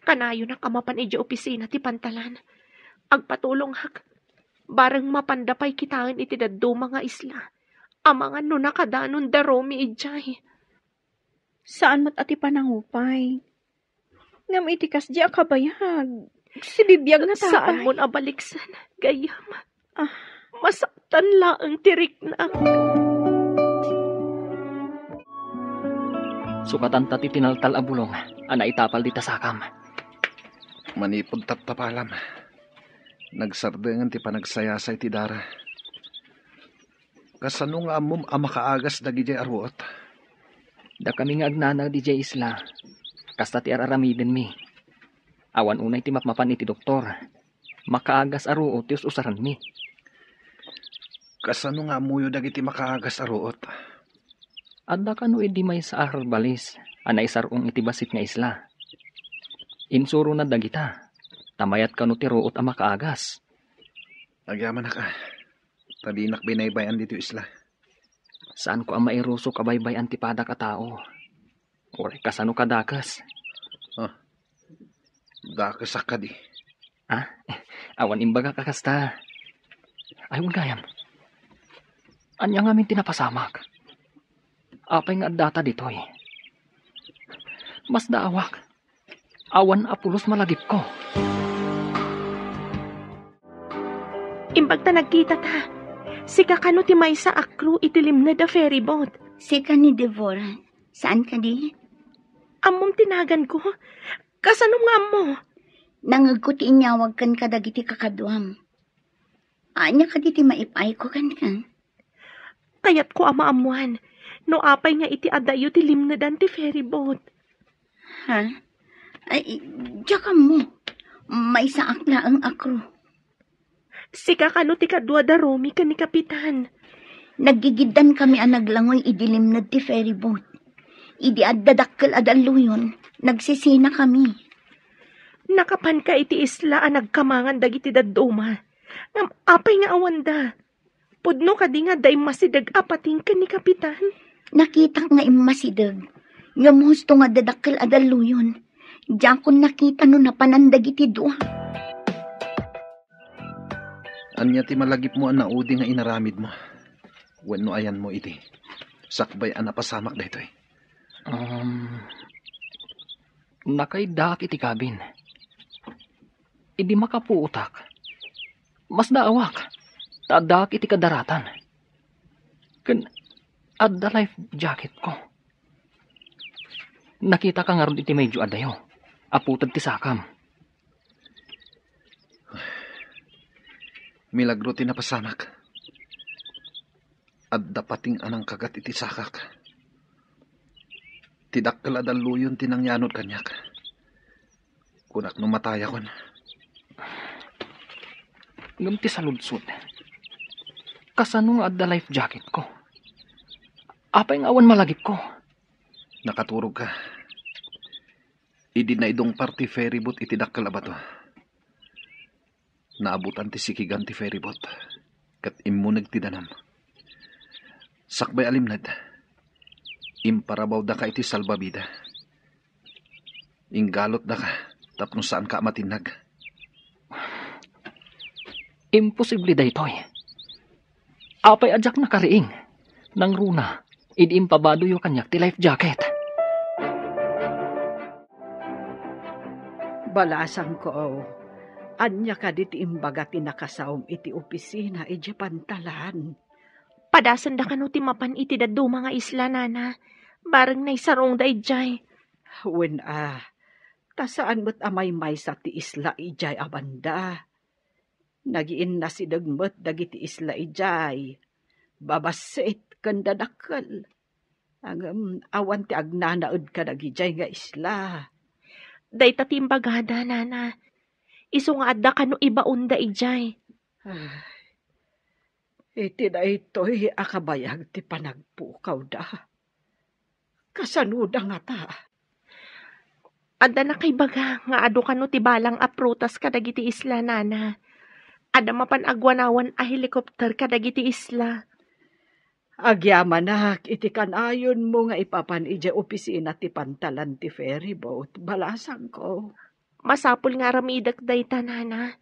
Kanayonak a mapan idiay opisina ti pantalan. Agpatulongak. Bareng mapanda pay kitaen iti dadduma nga isla. Amangan no nakadanon da Romy idiay. Saan met a ti panangupay. Ngem iti kasdi a kabayag, sibibiag nga tapay. Saanmon a baliksen, gayyem. Ah. Masaktan laeng ti riknak. Sukatanta ti tinaltal a bulong a naitapal dita sakam. Manipud taptapalam, nagsardengen ti panagsayasay ti dara. Kasano nga ammom a makaagas dagidiay a ruot? Dakami nga agnanaed idiay isla, kasta ti ar-aramidenmi. Awan unay ti mapmapan iti doktor. Makaagas a ruot ti us-usarenmi. Kasano nga ammoyo dagiti makaagas a ruot? Adda kano idi maysa a herbalis a naisar-ong iti bassit nga isla. Insurona dagita, ta mayat kano ti ruot a makaagas. Agyamanak a. Ta dinak binaybay-an ditoy isla. Saanko a mairusok a baybay-an ti padak a tao. Uray kasano kadakes? Ah, dakesak kadi. Ah, awan imbagak a kasta. Ay, wen gayam. Ania ngamin ti napasamak? Apay nga addata ditoy? Masdaawak. Awan a pulos malagipko. Imbag ta nagkitata. Sika kano ti maysa a crew iti limned a ferryboat? Sika ni Deborah. Saan kadi? Ammom ti naganko? Kasano nga ammo? Nangegko ti inyawag kenka dagiti kakaduam. Ania kadi ti maip-ayko kenka? Kayatko a maammoan no apay nga iti adayo ti limnedan ti ferryboat. Ha? Ay, diak ammo. Maysaak laeng a crew. Sika kano ti kadua da Romy ken ni Kapitan? Naggigiddankami a naglangoy idi limned ti ferryboat. Idi adda dakkel a dalluyon, nagsisinakami. Nakapanka iti isla a nagkamangan dagiti dadduma. Ngem apay nga awanda? Pudno kadi nga adda immasideg a pating ken ni Kapitan? Nakitak nga immasideg. Ngem husto nga adda dakkel a dalluyon. Diakon nakita no napanan dagiti dua. Ania ti malagipmo a naudi nga inaramidmo? Wenno ayanmo iti sakbay a napasamak daytoy? Um, nakaiddaak iti kabin. Idi makapuotak, masdaawak, ta addaak iti kadaratan. Ken adda life jacketko. Nakitaka ngarud iti medyo adayo, a puted ti sakam. Milagro ti napasamak. Adda pating a nangkagat iti sakak. Ti dakkel a dalluyon ti nangyanod kaniak. Kunak no matayakon. Ngem ti saludsod, kasano nga adda life jacketko? Apay nga awan malagipko? Nakaturogka. Idi naidungpar ti ferryboat iti dakkel a bato, naabutan ti sikigan ti ferryboat, ket immuneg ti danum. Sakbay a limned, imparabawdaka iti salbabida. Inggalutdaka tapno saanka a matinnag. Imposible daytoy. Apay a diak nakariing? Nangruna, idi impabadoyo kaniak ti life jacket. Balasangko, ania kadi ti imbaga ti nakasaom iti opisina idiay pantalan? Padasenda kano ti mapan iti dadduma nga isla, nana. Bareng naisarungda idiay. Wen a, ta saan met a maymaysa ti isla idiay a banda. Nagiinnasideg met dagiti isla idiay, babassit ken dadakkel. Ngem awan ti agnanaed kadagidiay nga isla. Dayta ti imbagada, nana. Isu nga adda kano ibaonda idiay. Ay, iti daytoy a kabayag ti panagpukawda. Kasanoda ngata? Adda nakaibaga nga adu kano ti balang a prutas kadagiti isla, nana. Adda mapan agwanawan a helikopter kadagiti isla. Agyamanak iti kanayonmo nga ipapan idiay opisina ti pantalan ti ferryboat, balasangko. Masapul nga aramidek dayta, nana.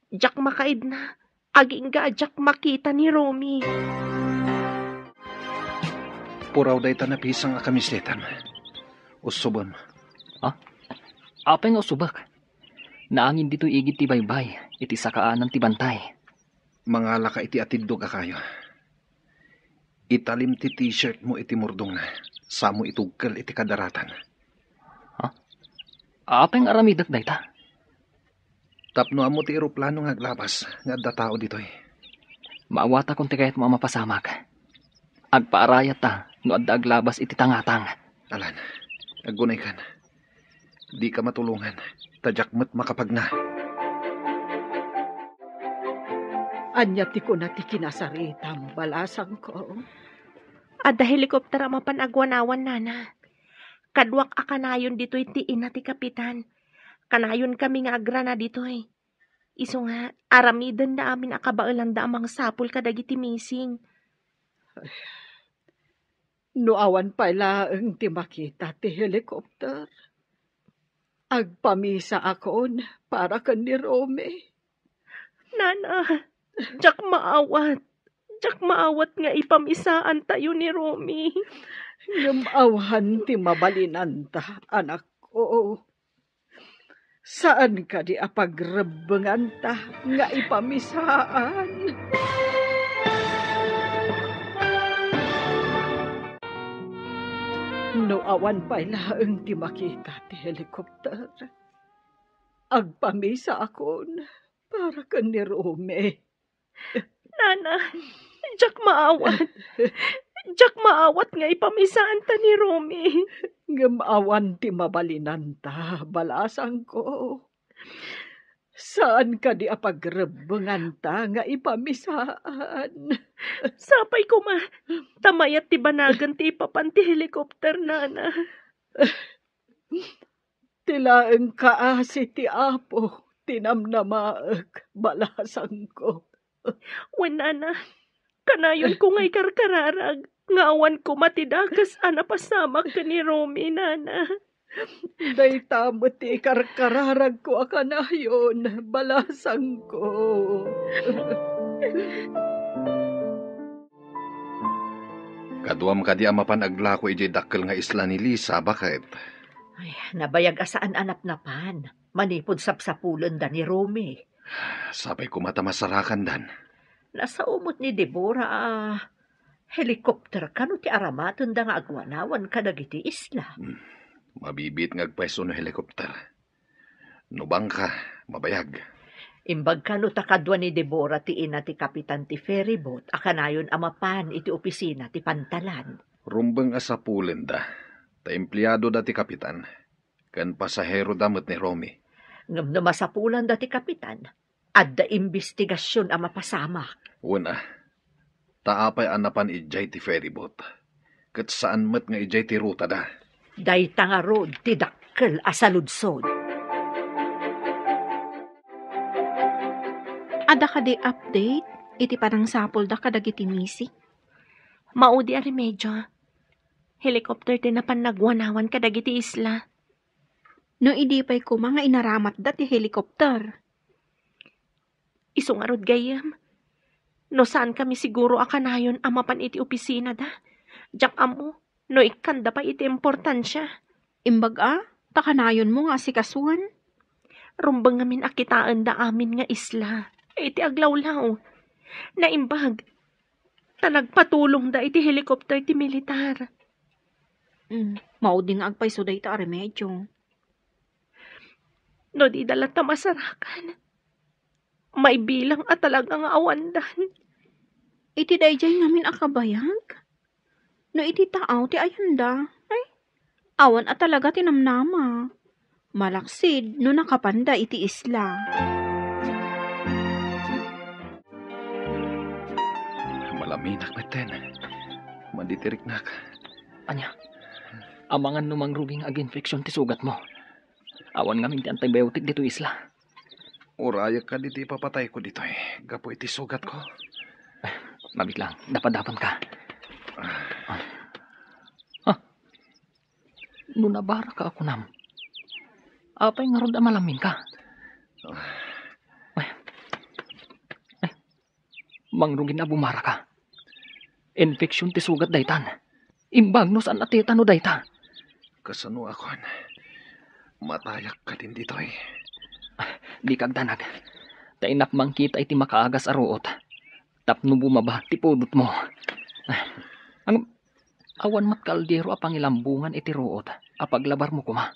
Diak makaidna. Agingga a diak makita ni Romy. Puraw dayta napisang a kamisetam. Usubem. Ha? Apay nga usubek? Naangin ditoy igid ti baybay, iti sakaanan ti bantay. Mangalaka iti atiddog a kayo. Italim ti t-shirt mo iti murdongna, samo itugkel iti kadaratan. Ha? Apay nga aramidek dayta? Tapno ammo ti eroplano nga aglabas nga adda tao ditoy. Maawatakon ti kayatmo a mapasamak. Agpaarayatta no adda aglabas iti tangatang. Alan, aggunaykan. Dika matulongan, ta diak met makapagna. Ania ti kuna ti kinasaritam, balasangko? Adda helikopter a mapan agwanawan, nana. Kaduak a kanayon ditoy ti ina ti kapitan. Kanayonkami nga agrana ditoy. Isu nga, aramidenda amin a kabaelanda a mangsapul kadagiti missing. No awan pay laeng ti makita ti helikopter, agpamisaakon para ken ni Romy. Nana, diak maawat. Diak maawat nga ipamisaantayo ni Romy. Ngem awan ti mabalinanta, anakko. Saan kadi a pagrebbenganta nga ipamisaan? No awan pay laeng ti makita ti helikopter, agpamisaakon para ken ni Romy. Nana, diak maawat. Diak maawat nga ipamisaanta ni Romy. Ngem awan ti mabalinanta, balasangko. Saan kadi a pagrebbenganta nga ipamisaan? Sapay koma, ta mayat ti banagen ti ipapan ti helikopter, nana. Ti laeng kaasi ti Apo ti namnamaek, balasangko. Wen, nana, kanayonko nga ikarkararag nga awan koma ti dakes a napasamak ken ni Romy, nana. Dayta met ti ikarkararagko a kanayon, balasangko. Kaduam kadi a mapan aglako idiay dakkel nga isla ni Lisa, baket? Ay, nabayag a saan a napnapan, manipud sapsapulenda ni Romy. Sapay koma ta masarakandan. Nasao met ni Deborah a helikopter kano ti aramatenda nga agwanawan kadagiti isla. Hmm, mabibiit nga agpayso no helikopter. No bangka, mabayag. Imbag kano ta kadua ni Deborah ti ina ti kapitan ti ferryboat a kanayon a mapan iti opisina ti pantalan. Rumbeng a sapulenda, ta empleadoda ti kapitan, ken pasaheroda met ni Romy. Ngem no masapulanda ti kapitan, adda imbestigasion a mapasamak. Wen a, ta apay a napan idiay ti ferryboat, ket saan met nga idiay ti rutada? Dayta ngarud ti dakkel a saludsod. Adda kadi update iti panangsapulda kadagiti missing? Maudi a remedio. Helicopter ti napan nagwanawan kadagiti isla. No idi pay koma nga inaramatda ti helicopter? Isu ngarud gayyem, no saankami siguro a kanayon a mapan iti opisinada, diak ammo no ikkanda pay iti importansia. Imbag a, ta kanayonmo nga asikasuan. Rumbeng ngamin a kitaenda amin nga isla iti aglawlaw. Naimbag, ta nagpatulongda iti helicopter ti militar. Mm, maudi nga agpayso dayta a remedio. No dida latta masarakan, maibilang a talaga nga awandan. Iti daydiay ngamin a kabayag? No iti taaw ti ayanda, ay, awan a talaga ti namnama. Malaksid no nakapanda iti isla. Malaminak metten. Maditiriknak. Ania? Amangan no mangrugi nga aginfeksyon ti sugatmo. Awan ngamin ti antibiotic ditoy isla. Urayek kadi ti ipapatayko ditoy gapu iti sugatko. Mabit lang, dapadapanka. Ah. Ah. No nabaraka a kunam, apay ngarud a malaminka? Ay. Ay. Mangrugi a bumaraka. Infeksyon ti sugat daytan. Imbag no saan a tetano dayta. Kasano a kuan? Matayak kadin ditoy. Dika agdanag. Ta innak mangkita iti makaagas a ruot tapno bumaba ti pudotmo. Ang awan met kaldero a pangilambongan iti ruot a paglabarmo koma.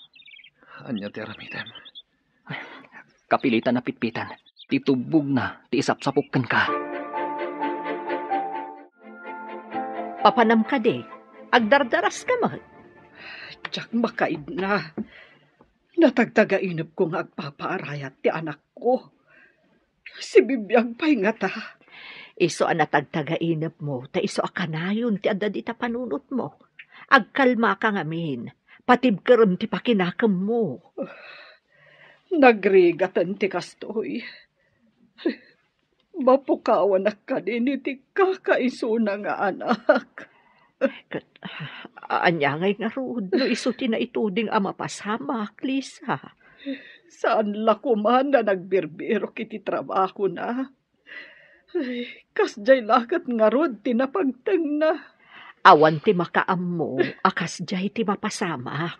Ania ti aramidem? Kapilitan a pitpitan ti tubbogna ti isapsapok kenka. Papanam kadi, agdardaraska met? Diak makaibna. Natagtagainepko nga agpapaarayat ti anakko. Sibibiag pay ngata. Isu a natagtagainepmo, ta isu a kanayon ti adda dita panunotmo. Agkalmaka ngamin, patibkerem ti pakinakemmo. Nagrigaten ti kastoy. Mapukawanak kadin iti kakaisuna nga anak. Ket, ania ngay ngarud no isu ti naituding a mapasamak, Lisa? Saan la koman a nagbirbirok iti trabahona. Ay, kasdiay la ket ngarud ti napagtengna. Awan ti makaammo a kasdiay ti mapasamak.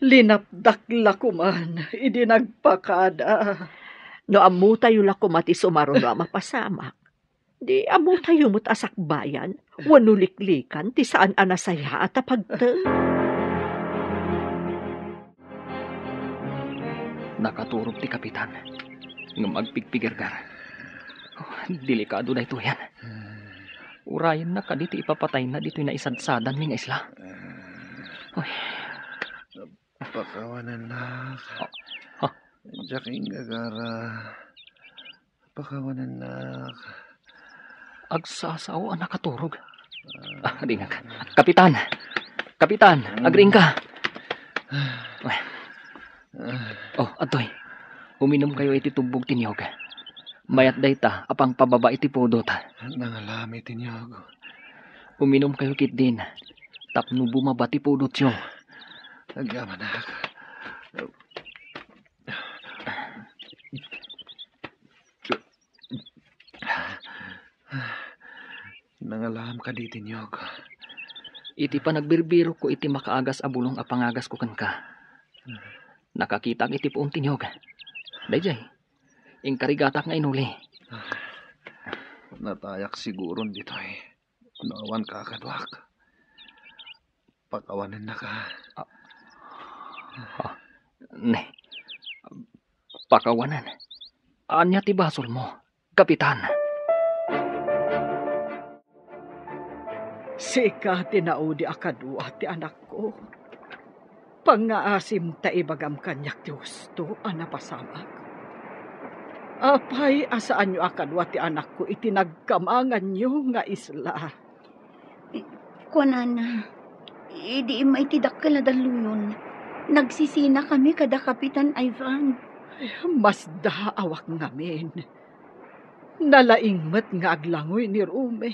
Linapdak la koman idi nagpakada. No ammotayo la koma ti sumaruno a mapasamak, di ammotayo met a sakbayan wenno liklikan ti saan a nasayaat a pagteng. Nakaturog ti kapitan ngem agpigpigerger. Oh, delikado daytoyen. Urayenna kadi ti ipapatayna ditoy naisadsadanmi nga isla. Uy. Pakawanennak. Ah, ah. Diak inggagara. Pakawanennak. Agsasao a nakaturog. Ah, ringan. Kapitan! Kapitan! Agriingka! Oh, adtoy. Uminumkayo iti tubbog ti niyog. Mayat dayta a pangpababa iti pudot. Nangalam iti niyog. Uminumkayo ketdin tapno bumaba ti pudotyo. Agyamanak. Nangalam kadi ti niyog? Iti panagbirbirokko iti makaagas a bulong a pangagasko kenka, nakakitaak iti puon ti niyog. Daydiay, inkarigatak nga inuli. Natayak siguron ditoy no awan kakaduak. Pakawanennaka. Ah. Ah. Ne. Pakawanen. Ania ti basolmo, Kapitan? Sika ti naudi a kadua ti anakko. Pangngaasim ta ibagam kaniak ti husto a napasamak. Apay a saanyo a kadua ti anakko iti nagkamanganyo nga isla? Kuanana, idi immay ti dakkel a dalluyon, nagsisinakami kada Kapitan Ivan. Masdaawak ngamin. Nalaing met nga aglangoy ni Rome.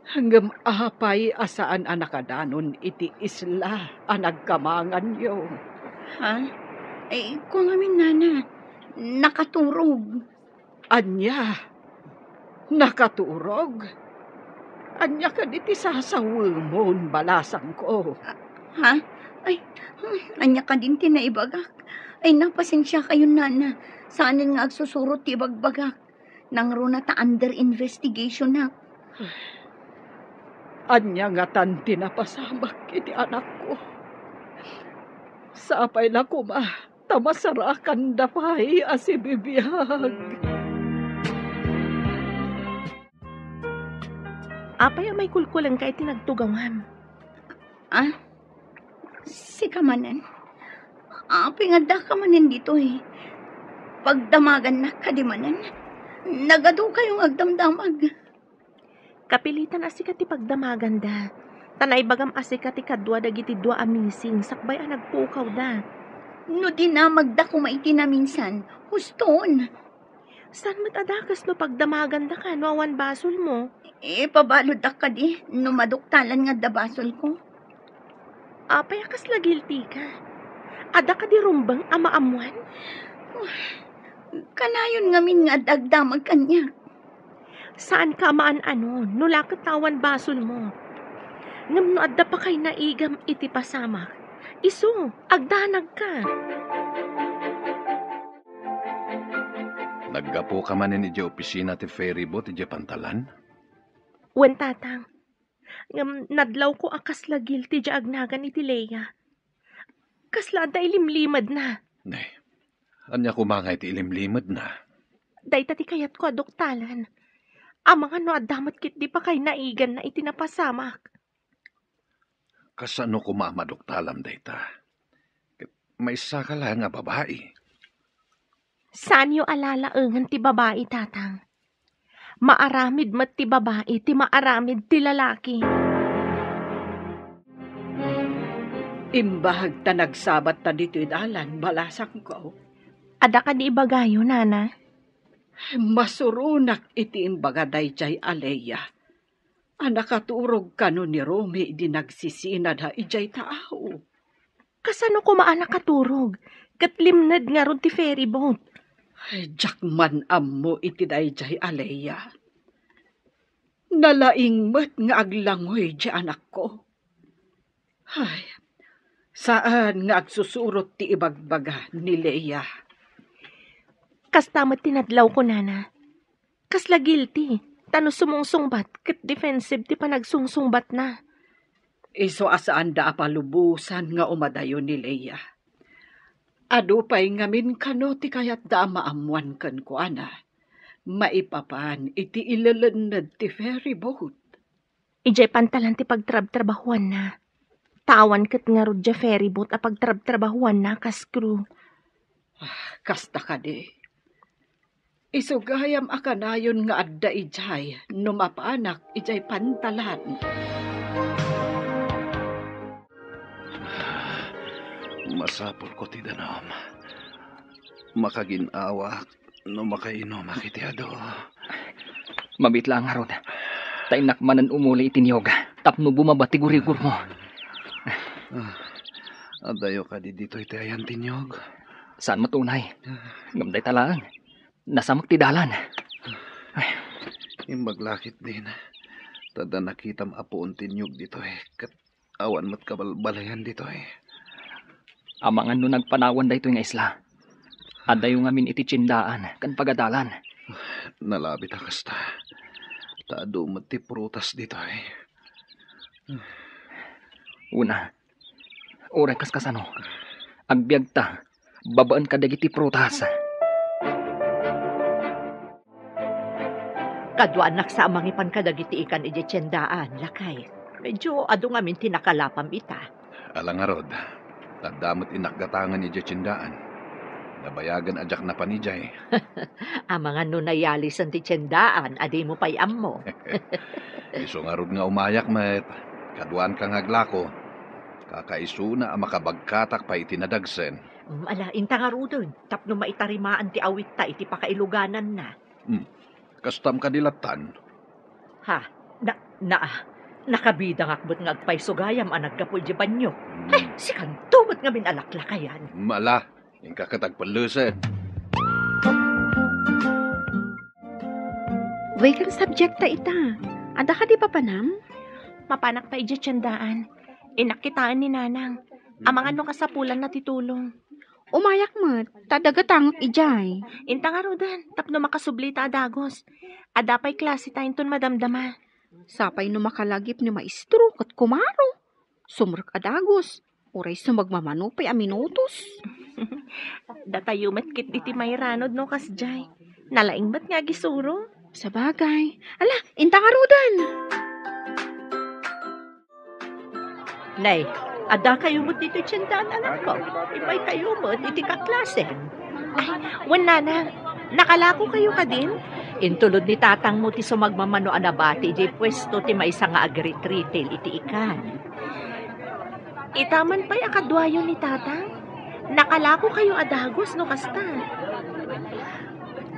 Ngem apay a saan a nakadanon iti isla a nagkamanganyo? Ha? Ay, kua ngamin, nana, nakaturog. Ania? Nakaturog? Ania kadi ti sasawemon, balasangko? Ah, ha? Ay, hmm, ania kadin ti naibagak? Ay, napasensiakayon, nana. Saanen nga agsusurot ti ibagbagak. Nangruna ta under investigationak. Ania ngatan ti napasamak iti anakko? Sapay la koma ta masarakanda pay a sibibiag. Apay a maikulkulengka iti nagtugawam? Ah? Sika manen? Apay nga addaka manen ditoy? Pagdamagannak kadi manen? Nagadukayo nga agdamdamag. Kapilitan a sika ti pagdamaganda. Ta naibagam a sika ti kadua dagiti dua a missing sakbay a nagpukawda. No dinamagda koma iti naminsan, huston. Saan met a dakes no pagdamagandaka no awan basolmo? Ipabaluddak kadi no maduktalan nga adda basolko. Apay a kasla guilty ka? Adda kadi rumbeng a maammoan? Kanayon ngamin nga adda agdamag kaniak. Saanka a maan-ano no la ket ta awan basolmo. Ngem no adda pakainaigam iti pasamak, isu, agdanagka. Naggapuka manen idiay opisina ti ferryboat idiay pantalan? Wen, Tatang. Ngem nadlawko a kasla guilty diay agnagan iti Lea. Kasla adda ilimlimedna. Ne, ania koma nga iti ilimlimedna? Dayta ti kayatko a duktalan. Amangan no adda met ketdi pakainaiganna iti napasamak. Kasano koma a maduktalam dayta? Ket maysaka laeng a babai. Saanyo a lalaengen ti babai, Tatang. Maaramid met ti babai ti maaramid ti lalaki. Imbag ta nagsabatta ditoy dalan, balasangko. Adda kadi ibagayo, Nana? Masuronak iti imbaga daydiay a Lea a nakaturog kano ni Romy idi nagsisinada idiay taaw. Kasano koma a nakaturog? Ket limned ngarud ti ferryboat. Ay, diak man ammo iti daydiay a Lea. Nalaing met nga aglangoy diay anakko. Ay, saan nga agsusurot ti ibagbaga ni Lea. Kasta met ti nadlawko, Nana. Kasla guilty, ta no sumungsungbat ket defensive ti panagsungsungbatna. Isu a saanda a palubosan nga umadayo ni Lea. Adu pay ngamin kano ti kayatda a maammoan kenkuana, maipapan iti ilelenned ti ferryboat. Idiay pantalan ti pagtrabtrabahuanna. Ta awan ket ngarud diay ferryboat a pagtrabtrabahuanna kas crew. Ah, kasta kadi. Isu gayam a kanayon nga adda idiay no mapanak idiay pantalan. Masapulko ti danum. Makagin-awak no makainumak iti adu. Mabiit laeng ngarud. Ta innak manen umuli iti niyog tapno bumaba ti gurigurmo. Ah, adayo kadi ditoy ti ayan ti niyog? Saan met unay. Ngem dayta laeng. Nasamak ti dalan. Imbag la ketdin. Ta adda nakitam a puon ti niyog ditoy. Ket awan met kabalbaliwan ditoy. Amangan no nagpanawan daytoy nga isla. Adayo ngamin iti tiendaan ken pagadalan. Nalabit a kasta. Ta adu met ti prutas ditoy. Una, uray kaskasano, agbiagta babaen kadagiti prutas. Kaduanak sa a mangipan kadagiti ikan idiay tiendaan, lakay. Medyo adu ngamin ti nakalapam ita. Ala ngarud, adda met innak gatangen idiay tiendaan. Nabayagen a diak napan idiay. Amangan no nayalisen ti tiendaan a dimo pay ammo. Isu ngarud nga umayak met, kaduanka nga aglako. Kakaisuna a makabagkatak pay iti nadagsen. Mm, ala, inta ngaruden, tapno maitarimaan ti awitta iti pakailugananna. Hmm. Kastam kadi lattan? Ha? Na, na, nakabidangak met nga agpayso gayam a naggapu idiay banio. Hmm. Ay, sikanto met ngamin a laklakayan. Mala, inka ket agpellesek. Weekend subject ta ita. Adda kadi papanam? Mapanak ta idiay tiendaan. Innak kitaen ni Nanang. Amangan no kasapulanna ti tulong. Umayak met, ta adda gatangek idiay. Inta ngaruden, tapno makasubli ta a dagus. Adda pay klase ta inton madamdama. Sapay no makalagip ni maestro ket kumaro. Sumrek a dagus, uray sumagmamano pay a minutos. Datayo met ket diti mairanod no kasdiay. Nalaing met nga agisuro. Sabagay. Ala, inta ngaruden. Nay, adda kayo met ditoy tiendaan, anakko. Immay kayo met iti kaklase. Ay, wen, nanang, nakalako kayo kadin? Intulod ni tatangmo ti sumagmamano a nabati idiay puesto ti maysa nga agri-retail iti ikan. Ita man pay a kaduayo ni tatang? Nakalako kayo a dagus no kasta.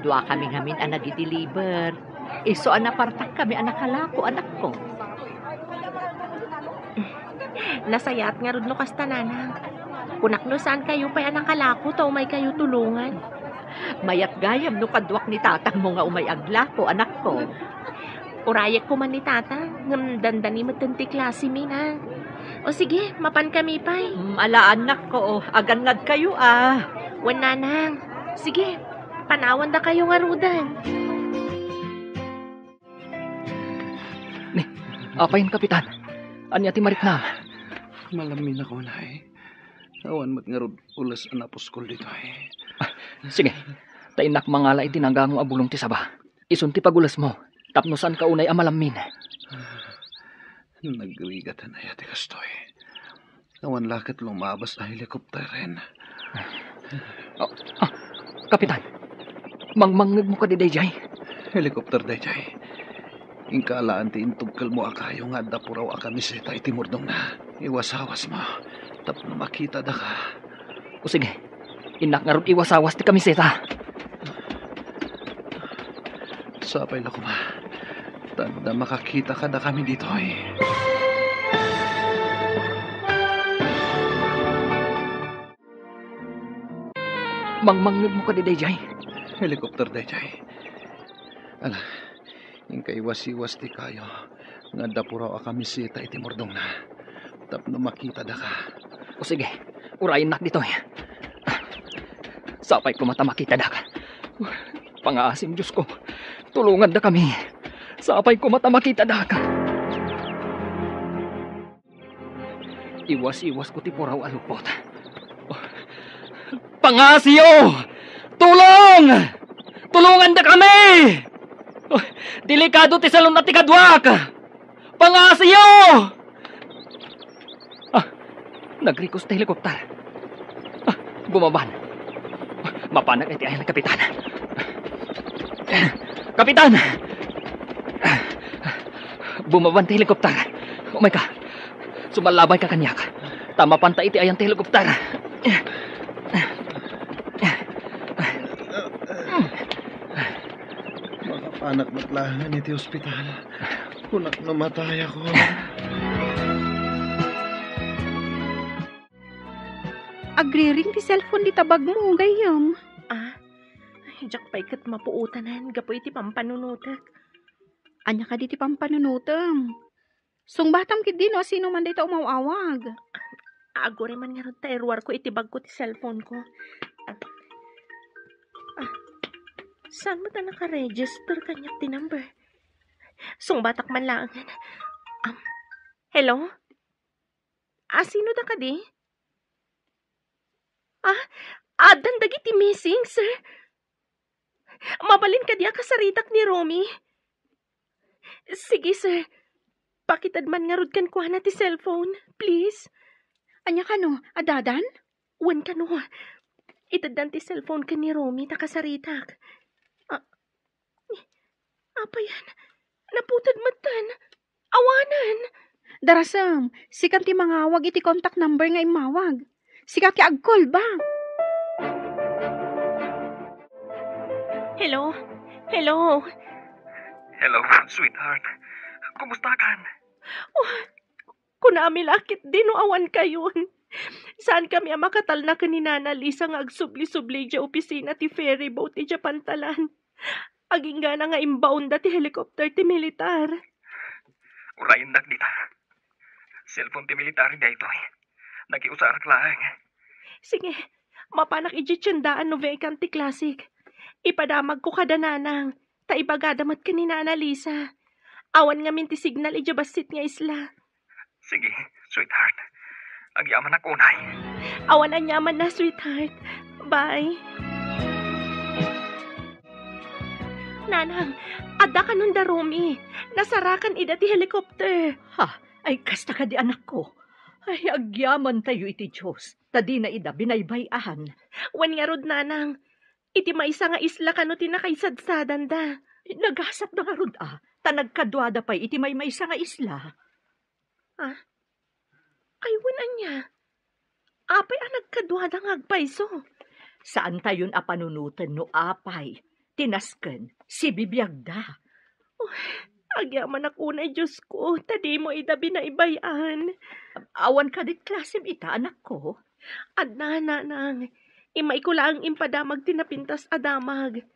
Dua kami ngamin a nagideliver. Isu a napartak kami a nakalako, anakko. Nasayaat ngarud no kasta, nanang. Kunak no saan kayo pay a nakalako ta umay kayo tulongan. Mayat gayam no kaduak ni tatangmo nga umay aglako, anakko. Urayek koma ni tatang, ngem dandani metten ti klase mi na. O sige, mapan kami pay. Mm, ala, anakko, agannad kayo, a. Wen, nanang. Sige, panawanda kayo ngaruden. Ni, apay, Kapitan? Ania ti mariknam? Malamminak unay. Awan met ngarud ules a napuskol ditoy. Ah, sige. Ta innak mangala iti nagango a bulong ti saba. Isun ti pagulesmo, tapno saanka unay a malammin. Nagrigat unay ti kastoy. Awan la ket lumabas a helikopteren. Ah, ah, Kapitan, mangmangngegmo kadi daydiay? Helikopter daydiay. Inka alaen ti intugkelmo a kayo nga adda puraw a kamiseta iti murdongna. Iwasawasmo tapno makitada ka. O sige, innak ngarud iwasawas ti kamiseta. Sapay la koma. Ta adda makakita kadakami ditoy. Mangmangngegmo kadi daydiay? Helikopter daydiay. Ala, inka iwasiwas ti kayo nga adda puraw a kamiseta iti murdongna tapno makitada ka. O sige, urayennak ditoy. Sapay koma ta makitadak. Pangaasim, Diosko. Tulongandakami. Sapay koma ta makitadak. Iwas-iwasko ti puraw a lupot. Pangasiyo! Tulong! Tulongandakami! Delikado ti salun-at ti kaduak! Pangasiyo! Ah, nagrikos ti helikopter. Ah, bumaban. Mapanak iti ayan, Kapitan. Kapitan! Bumaban ti helikopter. Umayka. Sumallabay ka kaniak. Ta mapanta iti ayan ti helikopter. Makapanak met laengen iti ospital. Kunak no matayakon. Agriring ti cellphone dita bagmo, gayyem. Ah, diak pay ket mapuotanan gapu iti pampanunotek. Ania kadi ti pampanunotem? Sungbatam ketdi no asino man dayta umaw-awag. Aguray man ngarud ta iruarko iti bagko ti cellphone ko. Ah, ah, saan met a nakaregister kaniak ti number? Sungbatak man laengen. Um, hello? Asino da kadi? Ah, addan dagiti missing, sir? Mabalin kadi a kasaritak ni Romy? Sige, sir. Pakitad man ngarud kenkuana ti cellphone, please. Ania kano, addadan? Wen kano, iteddan ti cellphone ken ni Romy ta kasaritak. Ah, apayan, naputed metten. Awanen. Darasem, sikan ti mangawag iti contact number nga immawag. Sika ti ag-call back. Hello? Hello? Hello, sweetheart. Kumusta kan? Oh, kunami la ketdi no awan kayon. Saan kami a makatalna ken ni Nana Lisa nga agsubli-subli idiay opisina ti ferry boat idiay pantalan. Agingga nga imbaonda ti helicopter ti militar. Urayennak dita. Cellphone ti militar daytoy. Nakiusarak laeng. Sige, mapanak idiay tiendaan no vacant ti classic. Ipadamagko kada nanang, ta ibagada met ken ni Nana Lisa. Awan ngamin ti signal idiay bassit nga isla. Sige, sweetheart. Agyamanak unay. Awan aniamanna, sweetheart. Bye. Nanang, adda kanon da Romy. Nasarakan ida ti helicopter. Ha? Ay, kasta kadi, anakko? Ay, agyamantayo iti Dios, ta dina ida binaybay-an. Wen ngarud, nanang, iti maysa nga isla kano ti nakaisadsadanda. Nagasatda ngarud a, ta nagkaduada pay iti maymaysa nga isla. Ah? Ay, wen ania? Apay a nagkaduada nga agpayso? Saantayon a panunoten no apay ti nasken, sibibiagda. Uy, agyamanak unay, Diosko, ta dimo ida binaybay-an. Awan kadi klasem ita, anakko? Adda, nanang. Immayko laeng impadamag ti napintas a damag.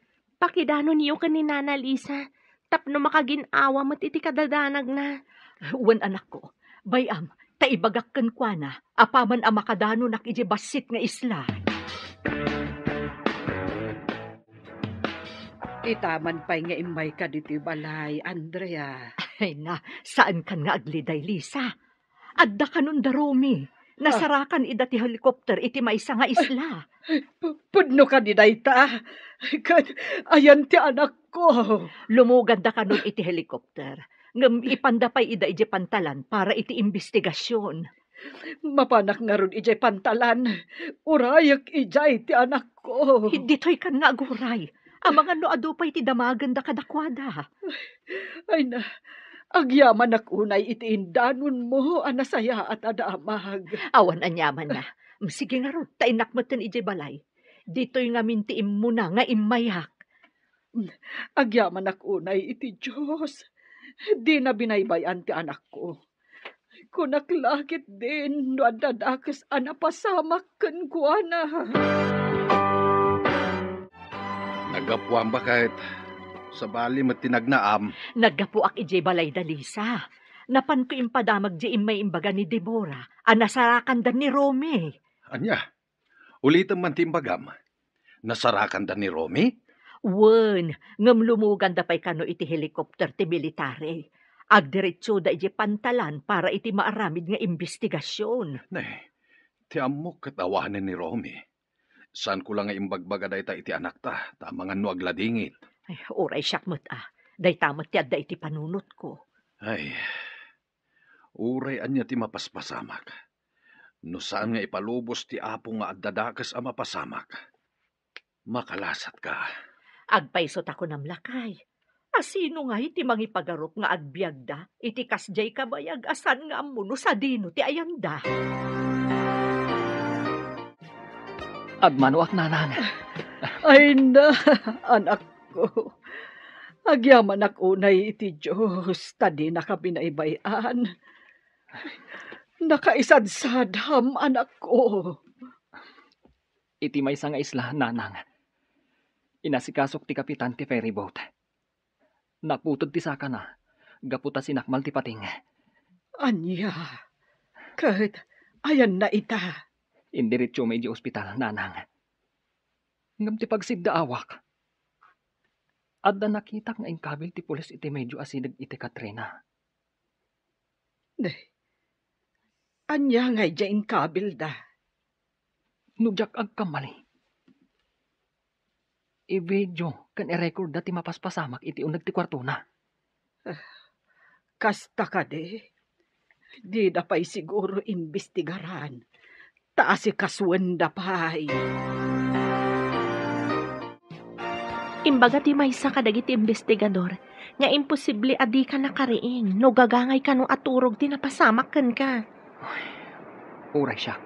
Pakidanonyo ken ni Nana Lisa tapno makagin-awa met iti kadadanagna. Wen, anakko, bay-am, ta ibagak kenkuana apaman a makadanonak idiay bassit nga isla. Itaman pay nga immayka ditoy balay, Andrea. Ay na, saankan nga agliday, Lisa. Adda kanon da Romy. Nasarakan ida ti helicopter iti maysa nga isla. Pu-, pudno kadi dayta? Ket ayan ti anakko. Lumuganda kanon iti helicopter. Ngem ipanda pay ida idiay pantalan para iti imbestigasion. Mapanak ngarud idiay pantalan. Urayek idiay ti anakko. Ditoy kan nga aguray. Amangan no adu pay ti damagenda kadakuada. Ay na, agyamanak unay iti indanonmo a nasayaat a damag. Awan aniamanna. Sige ngarud, ta innak metten idiay balay. Ditoy ngamin ti immuna nga immayak. Agyamanak unay iti Dios. Dina binaybay-an ti anakko. Kunak la ketdin no adda dakes a napasamak kenkuana. Naggapuan ba ket sabali met ti nagnaam? Naggapuak idiay balayda, Lisa. Napanko impadamag diay immay imbaga ni Deborah a nasarakanda ni Romy. Ania? Ulitem man ti imbagam. Nasarakanda ni Romy? Wen, ngem lumuganda pay kano iti helicopter ti military. Agdiretsoda idiay pantalan para iti maaramid nga imbestigasion. Ne, ti ammok ket awanen ni Romy. Saanko la nga imbagbaga dayta iti anakta, ta amangan no agladingit. Ay, uray siak met a. Dayta met ti adda iti panunotko. Ay, uray ania ti mapaspasamak. No saan nga ipalubos ti Apo nga adda dakes a mapasamak, makalasatka. Agpayso ta kunam, lakay. A sino ngay ti mangipagarup nga agbiagda iti kasdiay kabayag a saan nga ammo no sadino ti ayanda? Agmanoak, nanang. Ay na, anakko. Agyamanak unay iti Dios, ta dinaka binaybay-an. Nakaisadsadam, anakko. Iti maysa nga isla, nanang, inasikasok ti kapitan ti ferryboat. Naputed ti sakana, gapu ta sinakmal ti pating. Ania? Ket ayanna ita? Indiretsom idiay ospital, nanang. Ngem ti pagsiddaawak, adda nakitak nga inkabil ti pulis iti medio a sideg iti Katrina. Ne, ania nga idiay inkabilda? No diak agkamali, i-video ken i-recordda ti mapaspasamak iti uneg ti kuartona. Ah, kasta kadi? Dida pay siguro imbestigaran, ta asikasuenda pay. Imbaga ti maysa kadagiti imbestigador nga imposible a dika nakariing no gagangay kano a turog ti napasamak kenka. Uray siak,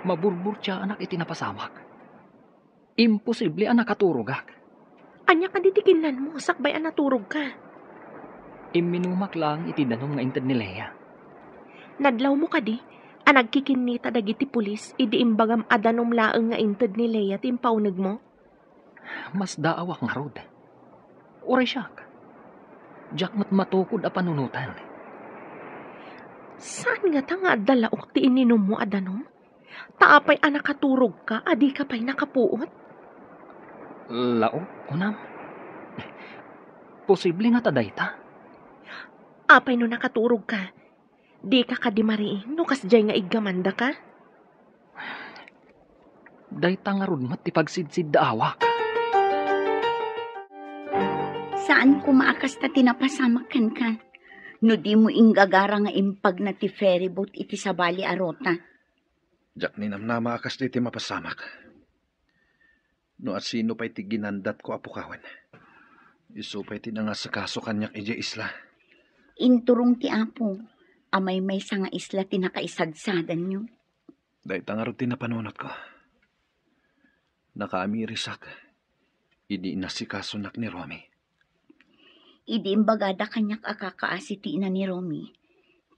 maburburtiaanak iti napasamak. Imposible a nakaturogak. Ania kadi ti kinnanmo sakbay a naturogka? Imminumak laeng iti danum nga inted ni Lea. Nadlawmo kadi a nagkikinnita dagiti pulis idi imbagam a danum laeng nga inted ni Lea ti impaunegmo? Masdaawak ngarud. Uray siak, diak met matukod a panunoten. Saan ngata nga adda laok ti ininummo a danum? Ta apay a nakaturogka a dika pay nakapuot? Laok, kunam? Posible ngata dayta? Apay no nakaturogka? Dika kadi mariing no kasdiay nga iggamandaka? Dayta ngarud met ti pagsidsiddaawak. Saan koma a kasta ti napasamak kenka. No dimo inggagara nga impagna ti ferryboat iti sabali a ruta. Diak ninamnama a kasta ti mapasamak. No asino pay ti ginandatko a pukawen, isu pay ti nangasikaso kaniak idiay isla. Inturong ti Apo a maymaysa nga isla ti nakaisadsadanyo. Dayta ngarud ti napanunotko. Nakaamirisak idi inasikasonak ni Romy. Idi imbagada kaniak a kakaasi ti ina ni Romy,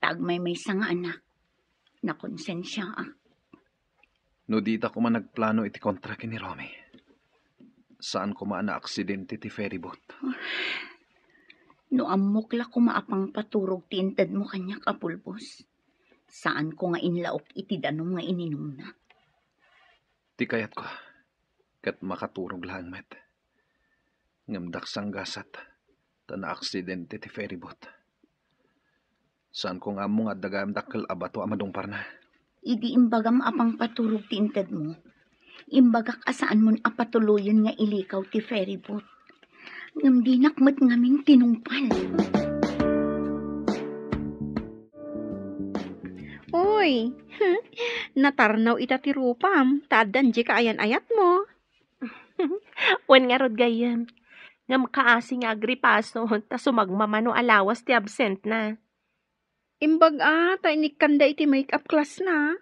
ta agmaymaysa nga anak, nakonsensiaak. No dita koma nagplano iti kontra ken ni Romy, saan koma a naaksidente ti ferryboat. No ammok la koma a pangpaturog ti intedmo kaniak a pulbos, saanko nga inlaok iti danum nga ininumna. Ti kayatko, ket makaturog laeng met. Ngem daksang gasat, ta naaksidente ti ferryboat. Saanko nga ammo nga adda gayam dakkel a bato a madungparna. Idi imbagam a pangpaturog ti intedmo, imbagak a saanmon a patuloyen nga ilikaw ti ferryboat. Ngem dinak met ngamin tinungpal. Uy, natarnaw ita ti rupam, ta addan dika ayan-ayatmo. Wen ngarud gayyem, ngem kaasi nga agripaso, ta sumagmamano a lawas ti absentna. Imbag a, ta inikkanda iti make-up class na.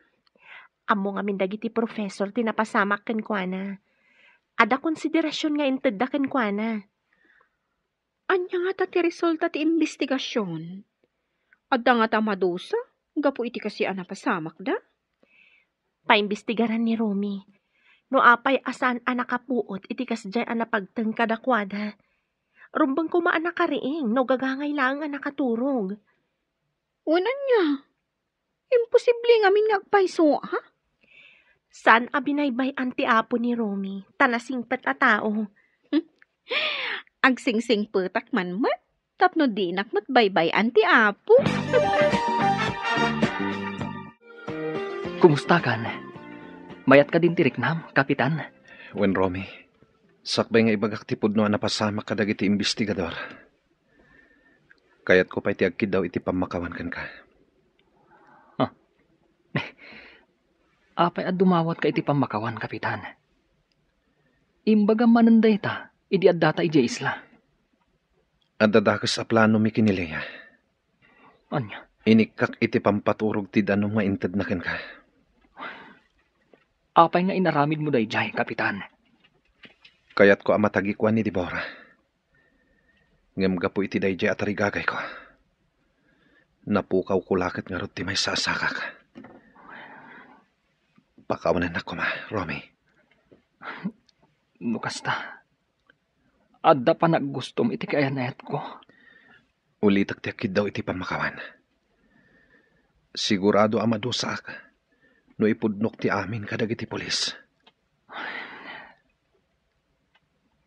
Ammo ngamin dagiti professor ti napasamak kenkuana. Adda konsiderasion nga intedda kenkuana. Ania ngata ti resulta ti imbestigasion? Adda ngata madusa gapu iti kastoy a napasamakda? Paimbestigaran ni Romy no apay a saan a nakapuot iti kasdiay a napagteng kadakuada. Rumbeng koma a nakariing no gagangay laeng a nakaturog. Wen ania? Imposible ngamin nga agpayso, ha? Saan a binaybay-an ti Apo ni Romy, ta nasingpet a tao. Agsingsingpetak man met, tapno dinak met baybay-an ti Apo. Kumustakan? Mayat kadin ti riknam, Kapitan? Wen, Romy, sakbay nga ibagak ti pudno a napasamak kadagiti imbestigador, kayatko pay ti agkiddaw iti pammakawan kenka. Ah. Apay a dumawatka iti pammakawan, Kapitan? Imbagam manen dayta idi addata idiay isla. Adda dakes a planomi ken ni Lea. Ania? Inikkak iti pampaturog ti danum nga intedna kenka. Apay nga inaramidmo daydiay, Kapitan? Kayatko a matagikuan ni Deborah. Ngem gapu iti daydiay a tarigagayko, napukawko la ket ngarud ti maysa a sakak. Pakawanennak koma, Romy. No kasta, adda panagustom iti kaayan-ayatko. Ulitek ti agkiddaw iti pammakawan. Sigurado a madusaak no ipudnok ti amin kadagiti pulis.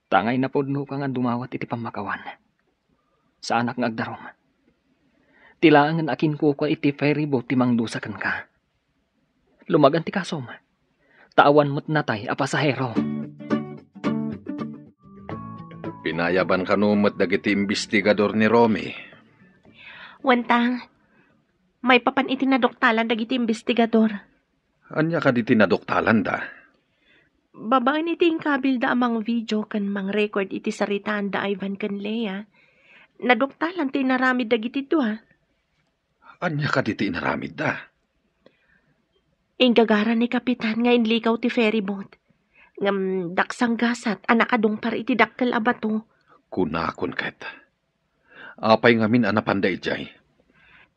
Tangay napudnoka nga dumawat iti pammakawan. Saanak nga agdarum. Ti laengen a kinkukua iti ferryboat ti mangdusa kenka. Lumagan ti kasom. Ta awan met natay a pasahero. Pinayaban kano met dagiti imbestigador ni Romy? Wen ta, maipapan iti naduktalan dagiti imbestigador. Ania kadi ti naduktalanda? Babaen iti inkabilda a mangvideo ken mangrecord iti saritaanda a Ivan ken Lea, naduktalan ti inaramid dagiti dua. Ania kadi ti inaramidda? Inggagara ni Kapitan nga inlikaw ti ferryboat. Ngem daksang gasat a nakadungpar iti dakkel a bato. Kunakon ket, apay ngamin a napanda idiay?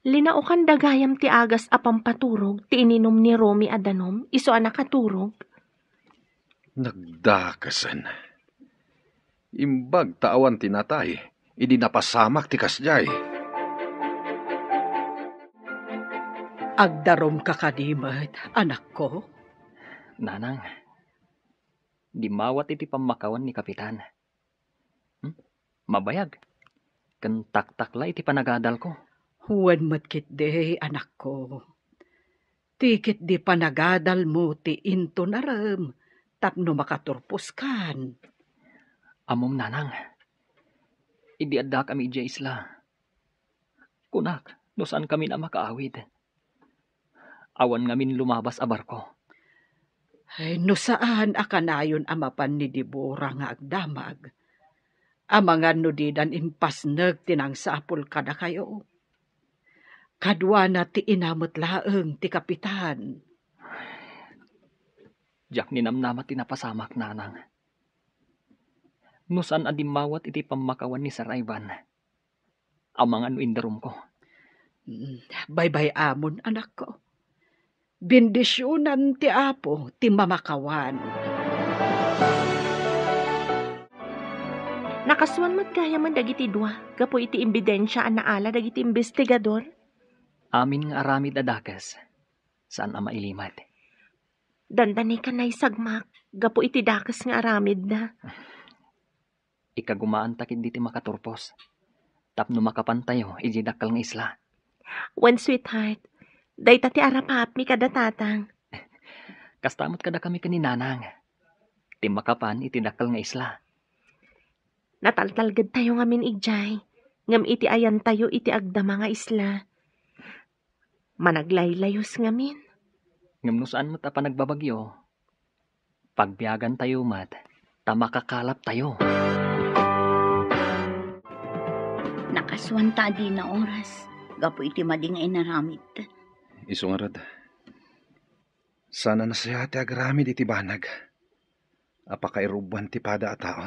Linaokanda gayam ti agas a pampaturog ti ininum ni Romy a danum isu a nakaturog. Nagdakesen. Imbag ta awan ti natay idi napasamak ti kasdiay. Agdarumka kadi met, anakko? Nanang, dimawat iti pammakawan ni Kapitan. Hmm? Mabayag. Ken taktakla iti panagadalko. Wen met ketdi, anakko. Ti ketdi panagadalmo ti intunarem tapno makaturposkan. Ammom, nanang, idi addakami idiay isla, kunak no saankami a makaawid. Awan ngamin lumabas a barko. Ay, no saan a kanayon a mapan ni Debora nga agdamag, amangan no didan impasnek ti nangsapul kadakayo. Kaduana ti ina met laeng ti kapitan. Diak ninamnama ti napasamak, nanang. No saan a dimmawat iti pammakawan ni Sir Ivan, amangan no indarumko. Mm, baybay-amon, anakko. Bendisionan ti Apo ti mamakawan. Nakasuan met gayamen dagiti dua gapu iti ebidensia a naala dagiti imbestigador. Amin nga aramid a dakes, saan a mailimed. Dandani ka naisagmak gapu iti dakes nga aramidda. Ikagumaanta ketdi ti makaturpos tapno makapantayo idiay dakkel nga isla. Wen, sweetheart, dayta ti arapaapmi kada tatang. Kasta met kadakami ken ni nanang. Ti makapan iti dakkel nga isla. Nataltalgedtayo ngamin idiay, ngem iti ayantayo iti agdama nga isla, managlaylayus ngamin. Ngem no saan met a panagbabagyo, pagbiagantayo met ta makakalaptayo. Nakasuan ta a dina oras gapu iti madi nga inaramid. Isu ngarud, saan a nasayaat ti agaramid iti banag a pakairubbuan ti pada a tao.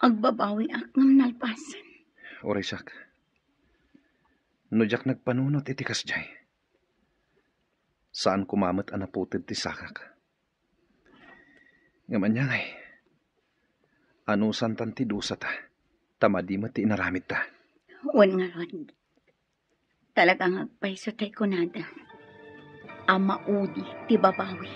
Agbabawiak ngem nalpasen. Uray siak. No diak nagpanunot iti kasdiay, saan koma met a naputed ti sakak. Ngem ania ngay, anusantan ti dusata, ta madi met ti inaramidta. Wen ngarud, talaga nga agpayso tay kunada a maudi ti babawi.